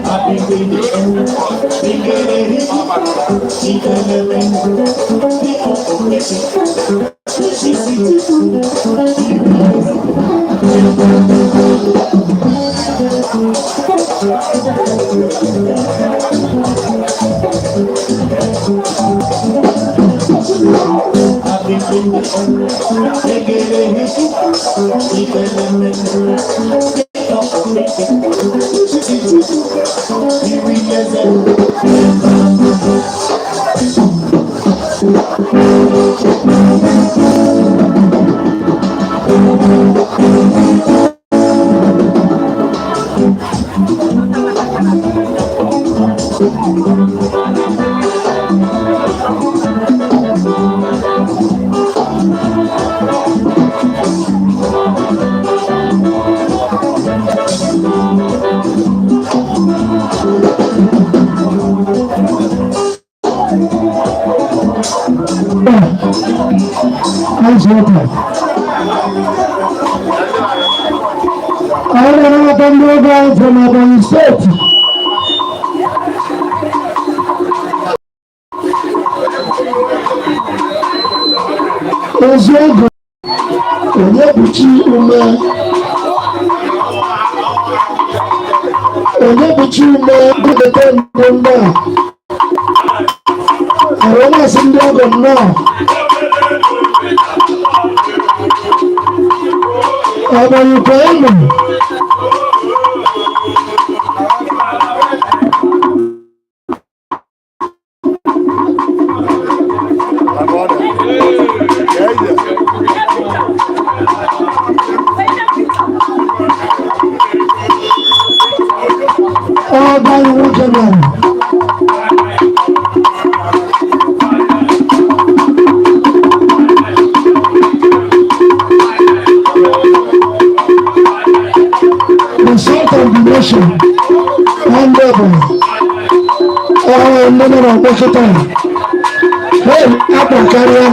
A, B, B, D, B, G, D, G, L, M, N, P, O, O, S, T, C, T, U, A, B, B, D, G, D, G, L, M, N, P, O, O, S, T, C, T, U, V, S, Ice water. Anyị na-anabata ndị ọgọ anyị from Ebonyi State. Eziokwu, onye bụ chi ume? Onye bụ chi ume gụdete mbụ ndị a? Àwọn na-asị ndị ọgọ nnọọ. Ebonyi kwenu. My brother. Yeah, yeah. Ọba anyị nwoke bịara. The salt of the nation, Honorable, ndị nọ n'ọgbọ kịta. Hey, akwa karịa,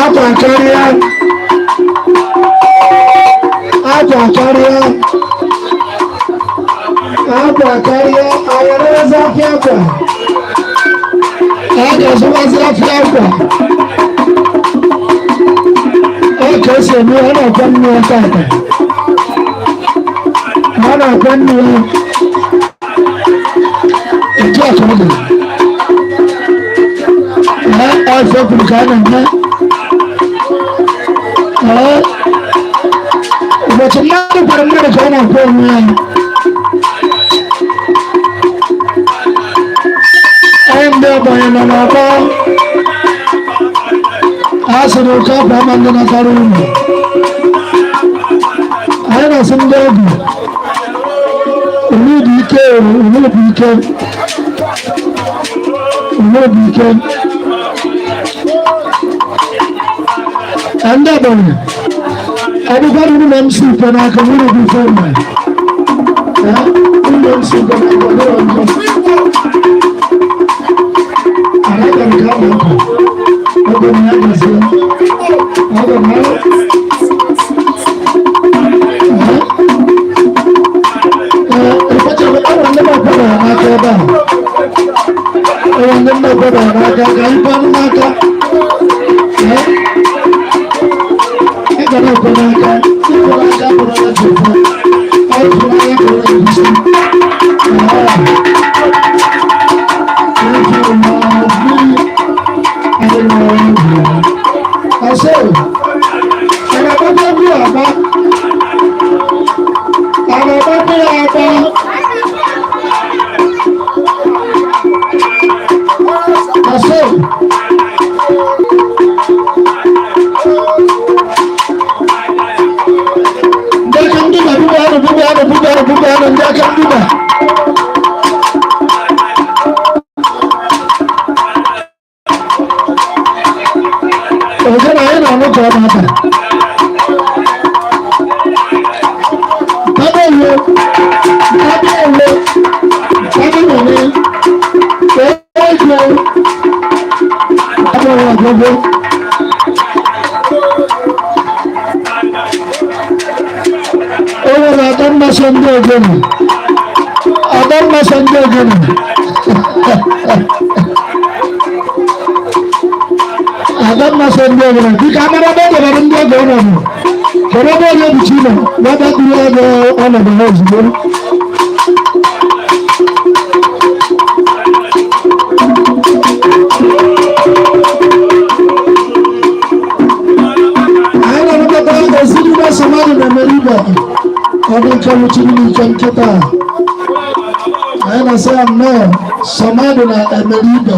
akwa karịa, akwa karịa, akwa karịa, ayọrọzi afịa akwa. A ga-azụbazi afịa akwa. Ọ ka esi eme, ọ na-akwa mmiri tata. Ọ na-akwa mmiri. Etu a ka ọ dị. Ee, afọ kwuru ka a na-eme. Ee, ụbọchị mmadụ kwara mmadụ ka ọ na-akwụ onwe ya. Anyị ndị Ebonyi nọ n'ọgbọ a sịrị oke akwa ama ndị natara unu. Anyị na-asị ndị ọgụ unu dị ike, unu bụ ike, unu bụ ike. Ndị Ebonyi, ọ bụkwa unu na MC ikwe n'aka unu bụ ife mma. Unu MC ikwe n'aka ọ dịrọ njọ. Anaghị m ka a na-akọ. Oge m ya gazie. Oge m ya. Ee, ekwechaghị, ọ nwere ndị m ekwebara n'aka ebe a. Ọ nwere ndị m ekwebara n'aka ka anyị kwanụ n'aka. Ee, ị ga na-ekwe n'aka. Ikwe n'aka bụrụ na chekwa. Ọ ịfụnanya bụrụ na egusi. Ee. If you love me, I love you. I say, ana agbata egwu agba, ana agbata ya agba. I say, ndị aka nduba buba anụ buba anụ buba anụ buba anụ ndị aka nduba. Oge na anyị na-anụ ka ọ na-aba. Tábìlì tábìlì tábìlì ego tábìlì agogo. O nwere Adamma so ndị ogene. Adamma so ndị ogene. Adamma so ndị ogene. Biko amara ebe edebere ndị oge ọnọdụ. Kedu ebe onye bụ chi nọ? N'ebe duru ego ọnọdụ ha ozugbo. Anyị na-anabata ezinụlọ Samari na Meriba. Ọ dị nke nwụchiri n'ike nkịta. Anyị na-asị ya nnọọ, Samari na Emeribe.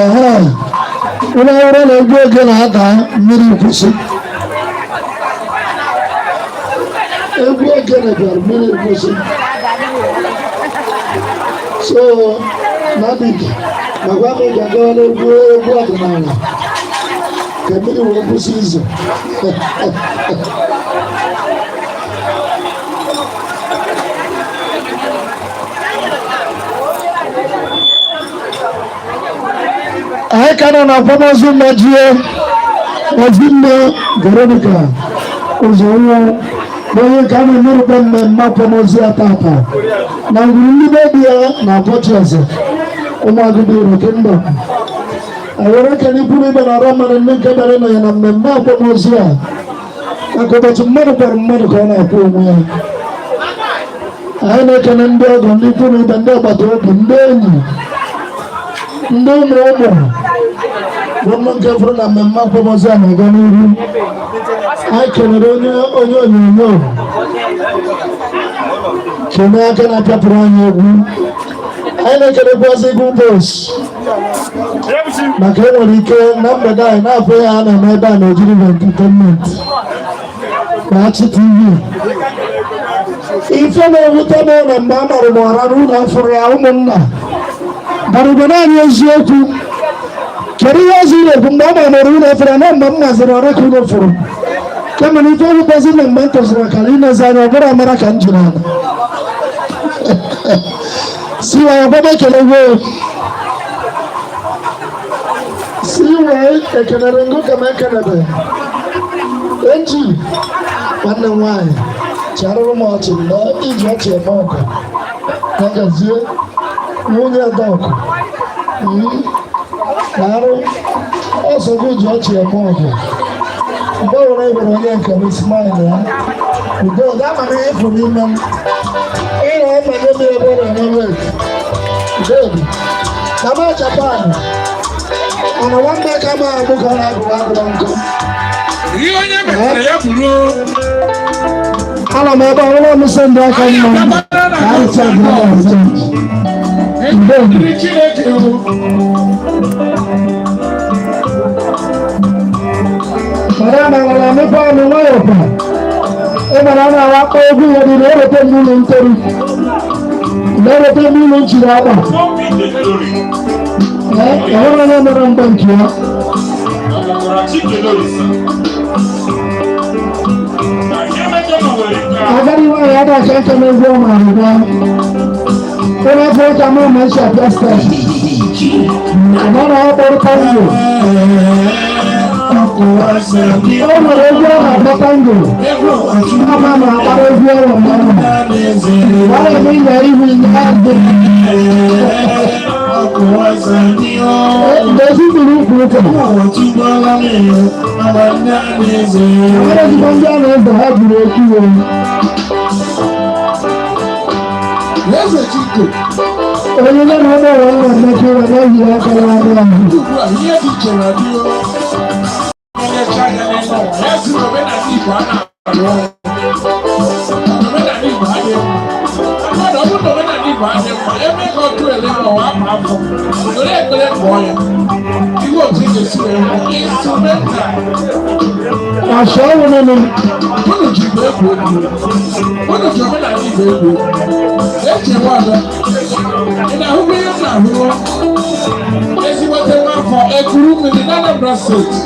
Ehe, ụlọ ọrụ na egwu oge na-ada mmiri kwụsị. Egwu ogene bịara mmiri kwụsị. So, Nadik, makwa m ga-agawa n'egwu egwu ọdịnala ka mmiri wee kwụsị izo. Anyị ka nọ na akwamozu mmajie Ezinne Veronica Ụzọnwụ bụ onye nke a na-emerụkwa mmemme akwamozu ya tata na ngwuru ndị be di ya na Akwọchieze Ụmụagụdị Iro Kingdom. Ewere ekele ikwu ibe na ọra mmadụ ndị nke bịara ịnọ ya na mmemme akwamozu a maka ụbọchị mmadụ kwara mmadụ ka ọ na-akwụ onwe ya. Anyị na-ekele ndị ọgọ, ndị ikwu na ibe, ndị agbata obi, ndị enyi, ndị ụmụ ụmụ bụ ndị nke fụrụ na mmemme akwamozu a na-aga n'ihu. Anyị kelere onye onye onyonyo, kelee aka na-apịapụrụ anyị egwu. Anyị na-ekelekwazi Eagle Boys maka enwere ike na mgbede anyị na-afụ ya a na-eme ebe a na Ojiriba Entertainment na Achị TV. Ife na-ewute m na mgbe a mara m ọra n'ụlọ afụrụ ya ụmụnna bara ugbo naanị eziokwu. Kedu ihe ọzọ ị na-ekwu mgbe a mara m ọra ụlọ afụrụ ya na mgbe m maziri ọra ka ụlọ fụrụ kama na ife ewutezi na mgbe m tozuru akara inezi anya ọ bụrụ amara ka m jiri ala si wee gwaba ekele gwoo si wee ekelere ngụ ka m ekelebe eji nwanne m nwaanyị chịarụrụ m ọchị na iji ọchị eme ọgụ na gazie nwunye adọkụ na arụ ọsọ gị ji ọchị eme ọgụ mgbe ọ bụla ị hụrụ onye nke m smile ya udo ga ama na ihe ịfụ n'ime m ị na-abanye m ebe ọ na-eme. Baby. Mama Japan. Mana nwanne ka ma agbụ ka ọ na-agụrụ agụrụ nkụ. Ihe onye metere ya bụrụ. Ana m ebe ọhụrụ m sị ndị aka mma ka arụcha gị ọzọ. Ndị Chineke o. Mana na nwere amịkwa ọnụ nwayọọ kwa. Ị mara na awa akpọ egwu ya dị na-eweta mmiri ntoru. Na-eweta mmiri nchiri akpa. Ee, ọhụrụ onye mere mgbe nke ya. Agadi nwaanyị ada aka nka n'egwu ọ maara gwa. Ụlọ afọ ịka mụ ma esi apịa steeti. Ọ na akpọrọ tango. O nwere egwu ọ na-akpọ tango. Ama ma akpara egwu ọrụ mmanụ. Ọ na-eme ịnya ihu ịnya azụ. Ndezi mmiri ukwu ụka. Enwere ezigbo ndị a na-eze ha juru okwu o. Eze Chike, Onye na ụmụ ụwa na-emechi ụra na-eyi aka ya anụ ahụ. ugbu a ihe dị iche na dị o. Onye cha anya n'elu ụwa, ya sị na omenala Igbo a na-arụ ọrụ. Omenala Igbo adịghị mma. Mmadụ ọ bụrụ na omenala Igbo adịghị mma, eme ka ọ tụọ ele ma ụwa ama afọ. Were ekpere kpọọ ya. Ihe otu ị ga-esi wee hụ, instrumental. Asha ọnwụ nínú. Unu ji Igbo egwu egwu. Unu ji omenala Igbo egwu egwu. Echewe ọzọ. Ị na-ahụkwa ihe m na-ahụ? Ezigbote nwa afọ ekuru mmiri na Anambra Steeti.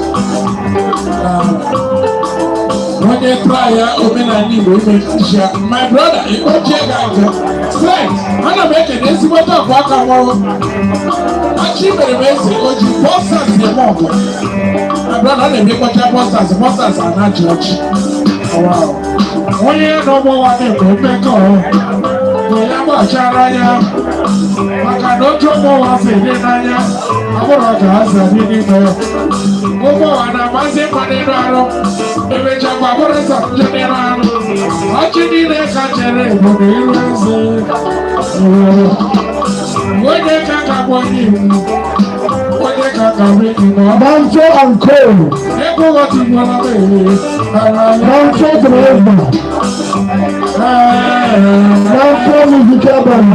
Na onye try ya omenala Igbo ime nchịa. My brother, ịkpọchie gị aka. Strength, ana m ekene ezigbote ọkwa aka nwụrụ. Achị mere m eze, o ji boxers eme ọgụ. My brother, ọ na-emekọcha boxers, boxers a na-achị ọchị. Wow. Onye n'ọgbọ wa na-eme mmekọ na ya gbachara anya maka na otu ọgbọ wa si dị n'anya ọ bụrụ ka ha si adị n'ime ya. Ụgbọ wa na-amasị mma n'elu arụ, emechakwa bụrụ sọ njọ n'elu arụ. Ọchị niile ka chere bụ n'iru eze. Onye ka ka bụ onye iwu, onye ka ka bụ enyi m. Bancho and Co. Ego ghọtigbuola m ee. Bancho Driver. Bancho Musical Band.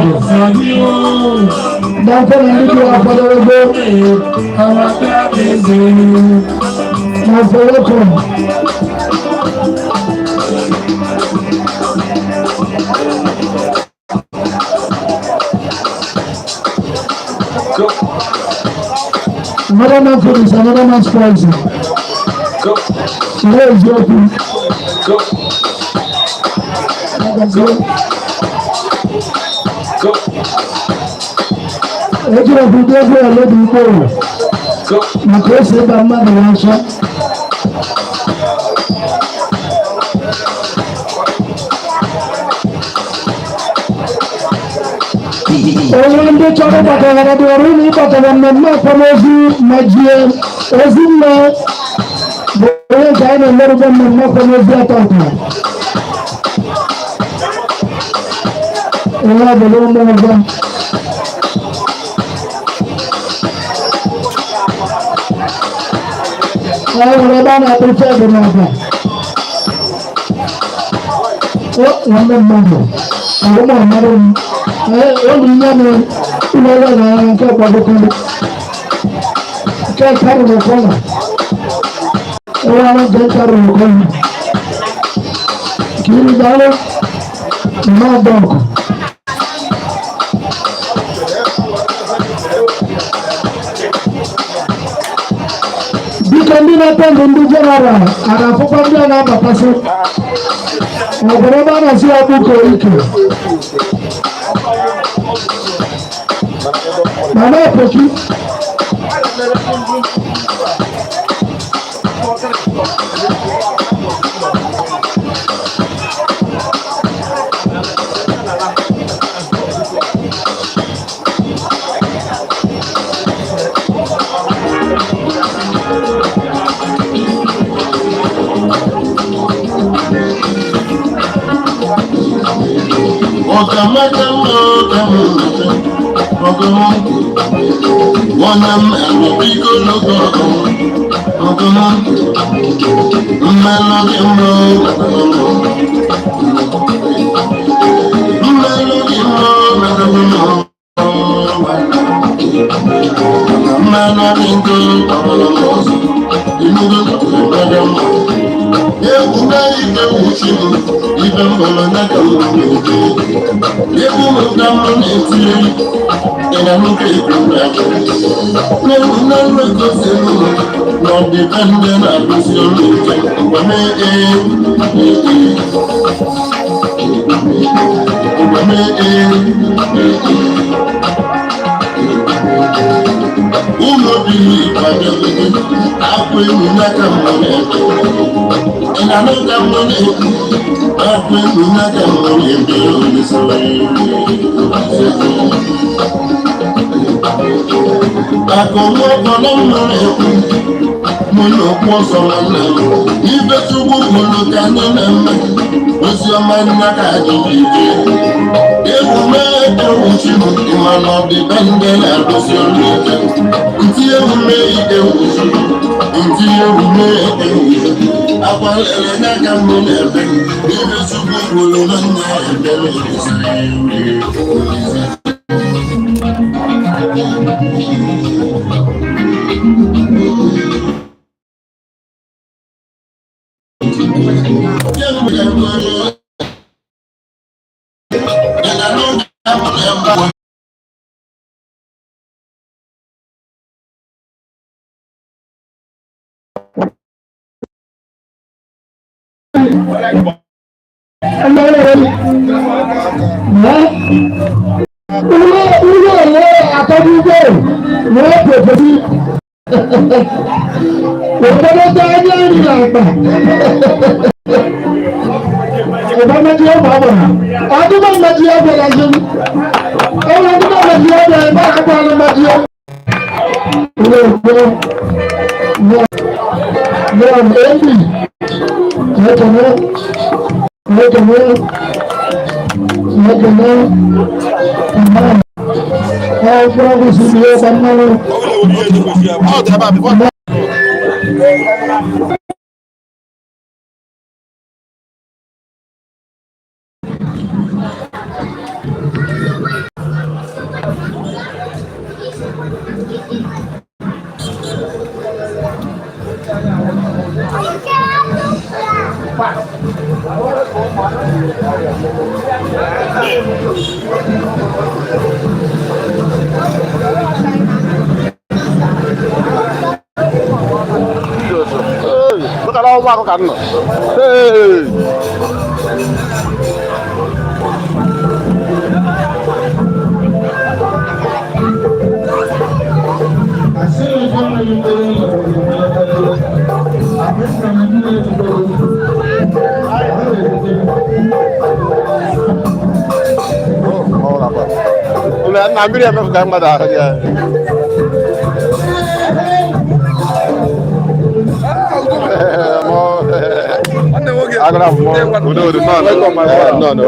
Bancho na ndị dị akwadebe. Bancho welcome. Another man food is another man's poison. Ihe eziokwu. Agazie. Ejiri obodo egwu ele dị mkpụrụ maka ose ịba mmadụ na nsọ. Onye ndị chọrọ ịkpọtara dị ọrụ ụlọ ịkpọtara mmemme akwamozu majie Ezinne bụ onye nke anyị na-emerube mmemme akwamozu atọ atọ. Onye ọbụla ụmụ ọzọ. Ee, nwere ebe a na-akpụ ife dị n'ọba. O nwanne mmadụ, ahụ m amarụ m. Ee, ụlọ ihe mere ụlọ ọrụ na nke gbagokọrọ. Nke karịrị kọla. Ụlọ ọrụ nke karịrị kọla. Ka iri daalụ nnọọ dọkụ. Biko ndị na-ete ndị general a na-afụkwa ndị a na-abatasị. Ọ gwara ebe a na-asị ya bụ ike. Mama Epoki. Ọ̀kàmẹ́kẹ́ mma ọ̀kàmẹ́kẹ́. Ọgụ nwanne m elu biko n'oge ọgụ ọgụ mmelụ gị mma mmelụ gị mma mmelụ gị nkụ ọbụla m ọzọ inugo mmadụ mma egwu na ibe wuchi m ibe mbọrọ na ka m na-ete egwu m ka m na-etiri ị na nwoke egwu na-abịa n'egwu na nlegosi m na ọdịbe ndị na-arụsi ọrụ ike ngwa mee ee ee ngwa mee ee ee ụmụ obili kwadebere akwa enyi n'aka m na-ebe ị na-anụ ka m na-ekwu akwa enyi n'aka m na-ebe akụ nwa ọkpọrọ m na-ekwu mụ na okwu ọzọ nwanne m ibe chukwu kwuru ka anyị na-eme ozi ọma nna ka anyị ji egwu mee ewuchi m ịma na ọdịbe ndị na-arụsi ọrụ ike ntị ewu mee ewuchi ntị ewu mee ewuchi akwa lele n'aka m na-ebe ibe chukwu kwuru na nna ebere Look at all ụmụakụ ka m nọ. Hey! Ụlọ na mmiri emefu ka mmadụ ahụ ya. Agara m mọ. Udo udo nọ nọ nọ nọ.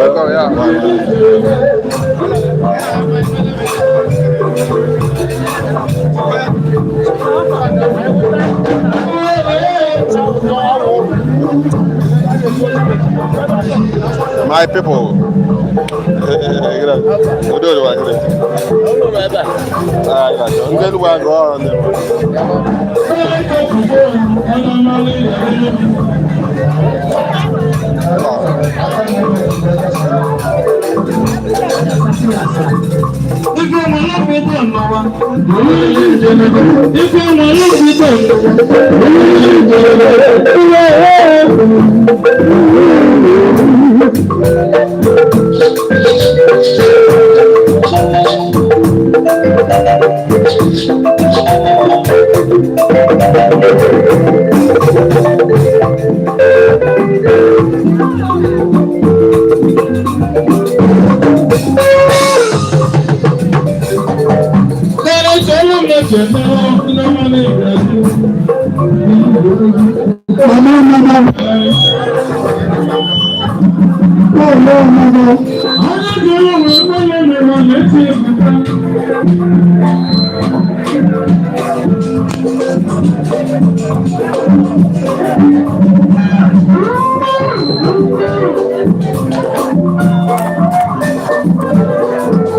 My people. Udo udo wa kere. Ah, ndị Enugu agụ ọrụ ndị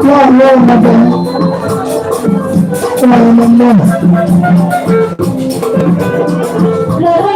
Lọ́ọ̀lọ́ ọmọdé. Lọ́ọ̀lọ́ ọmọdé. Lọ́ọ̀lọ́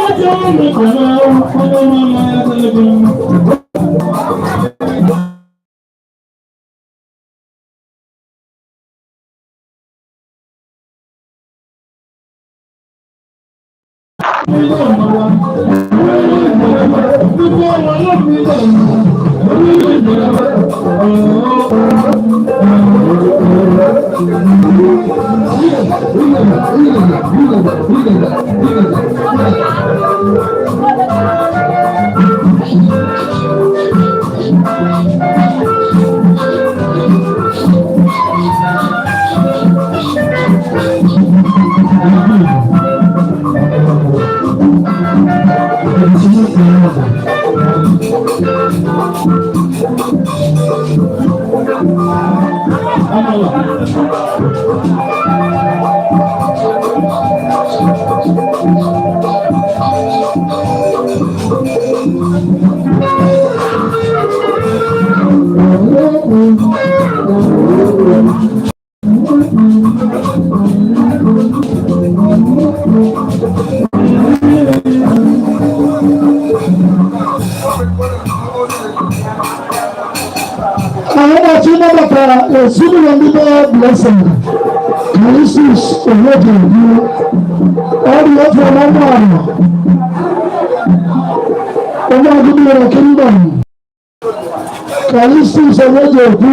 Anyị na-achọ ịnabatara ezinụlọ ndị be Blessing Callistus Oyejebu ọrịa otu ọmụmụ onye agụdịrị Kingdom. Callistus Oyejebu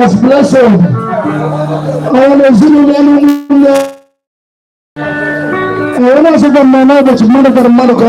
was Blessing onye na ezinụlọ ya na ụmụnne onye na-asịkwa mma n'ụbọchị mmadụ kara mmadụ ka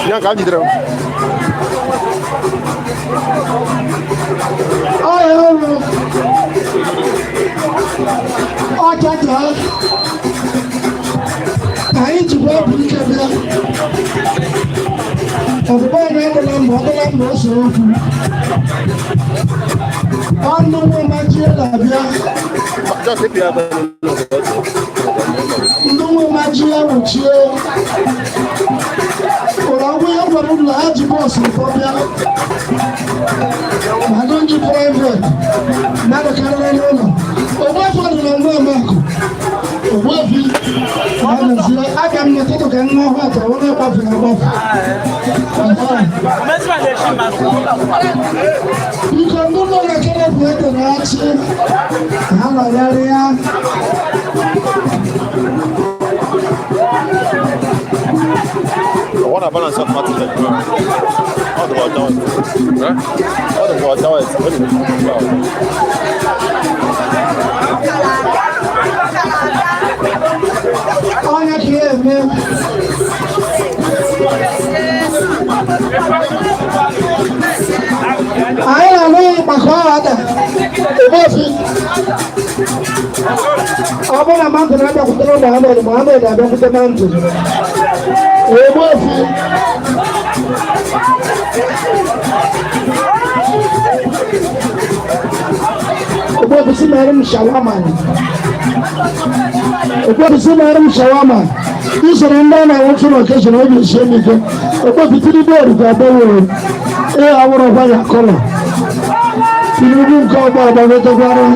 Ya ka m jidere m. Ọrịa ọrụ ọchacha ka anyị jikwa bụ ike bịa ọbụbụ anyị adịla mgbe ọdịla mgbe o soro okwu ọnụ nwa machie na-abịa Just if you have ndị nwe machie nwụchie ụlọ ọgwụ ya gwara ụlọ ha ji bọọsụ ụfọ bịa ma ndị nji private mmadụ karịrị n'ụlọ ogbuefi dị na nwa amakụ ogbuefi ma nọzie abịa m n'ụtụtụ ka nwa ọhụụ atọrọ onye gbafere agbafe. Biko ndị ụlọ na-ekere bụ ede na-achị ha nọgharịa. na balance automatically. Ọ dịkwa ọcha white. Ọ dịkwa ọcha white. Ọ dị Onye ka ya eme. Anyị na-alụ maka ọha Ogbuefi. Ọ bụrụ na mmadụ na-abịakwutere Mohammed, Mohammed abịakwute mmadụ. Ogbuefi. Ogbuefi si mere m shawama. Ogbuefi si mere m shawama. Isoro ndị a na-anwụchu na okeshọn obi esie m ike. Ogbuefi Tinubu orikwa agbanwere. Ee, awụrụ ọgwa ya kọlọ. Tinubu nke ọgbọ agbagotekwara.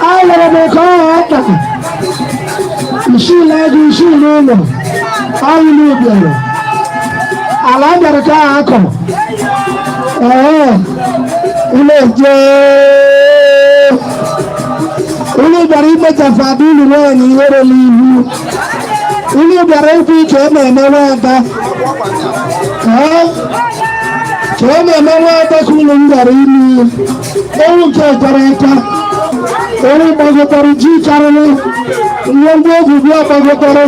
Alụrụ m ka ọ aka. Isii na-agụ isii n'ụlọ. Anyị n'ụbịara. Ala bịara ka a akọ. Ee, ụlọ eje. Ụlọ bịara imechafu ada ụlọ nwaanyị ihere n'ihu. Ụlọ bịara ikwu ike e na-eme nwata. Ee, ka e na-eme nwata ka ụlọ m bịara ime. Ewu nke tara aka. Ewu gbagotara ji karịrị. Ihe ndị egwu bịa gbagotara.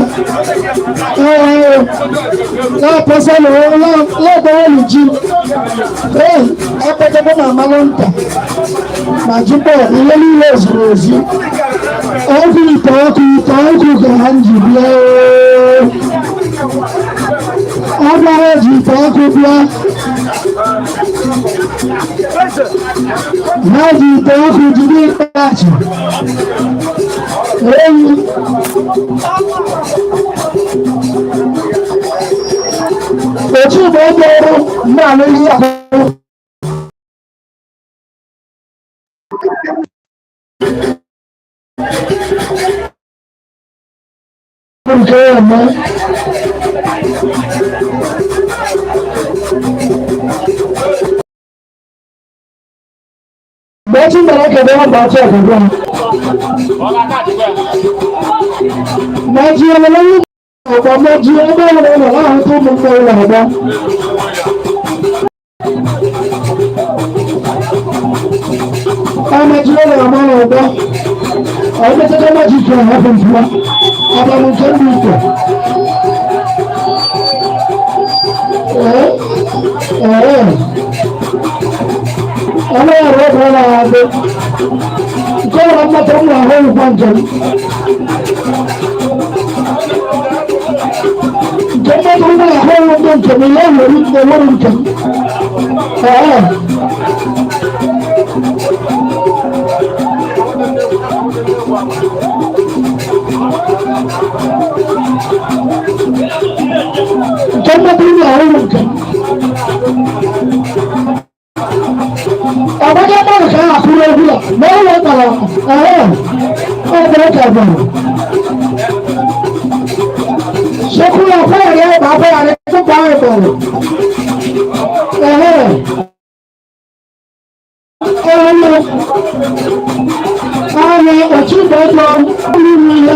Ee, na-apụsa na na-agbanwe ji. Ee, akpatagbo na amalụ nta. Ma ji bọọlụ, ihe niile zuru ezu. Ọkụ ite ọkụ ite ọkụ ka ha ji bịa. Ọ bịara ji ite ọkụ bịa. Ha ji ite ọkụ jide ikpeachị. Eyi. Otu mgbe ọ bịara mgbe ihe ahụ. Nke ya eme. Mgbe ọtí bẹ̀rẹ̀ kẹ̀dẹ̀ wọn bá ọtí ọ̀gbọ̀n. Mọ̀jì ọlọ́lọ́wọ́ ọ̀gbọ̀n mọ̀jì ẹgbẹ́ wọn lọ láàrín tó mú pé ìwà ọ̀gbọ́n. Ọmọdé ọlọ́ ọmọ ọ̀gbọ́n. Ọmọ tẹ́tẹ́ mọ̀jì kẹ̀ ọ̀hún fún wa. Ọmọ nke ndị ite. Ee, ee. Ọlọ́run ọ̀rọ̀ ọ̀rọ̀ àgbẹ̀. Nke ọ̀rọ̀ mmata m na-ahụ ụkwa njem. Nke mmadụ m na-ahụ ndị njem ihe nwere enwere njem. Ee. Nke mmadụ m na-ahụ njem. Ọgbọ́dọ̀ mmadụ ka a akụrụ egwu a ma ọ wetara ee ọ bụrụ ka bụrụ. Sekuru akwayarị agba akwayarị tupu ahụ bọrọ. Ee. Ọrụ ahịa otu mgbe ọjọọ ụlọ ihe.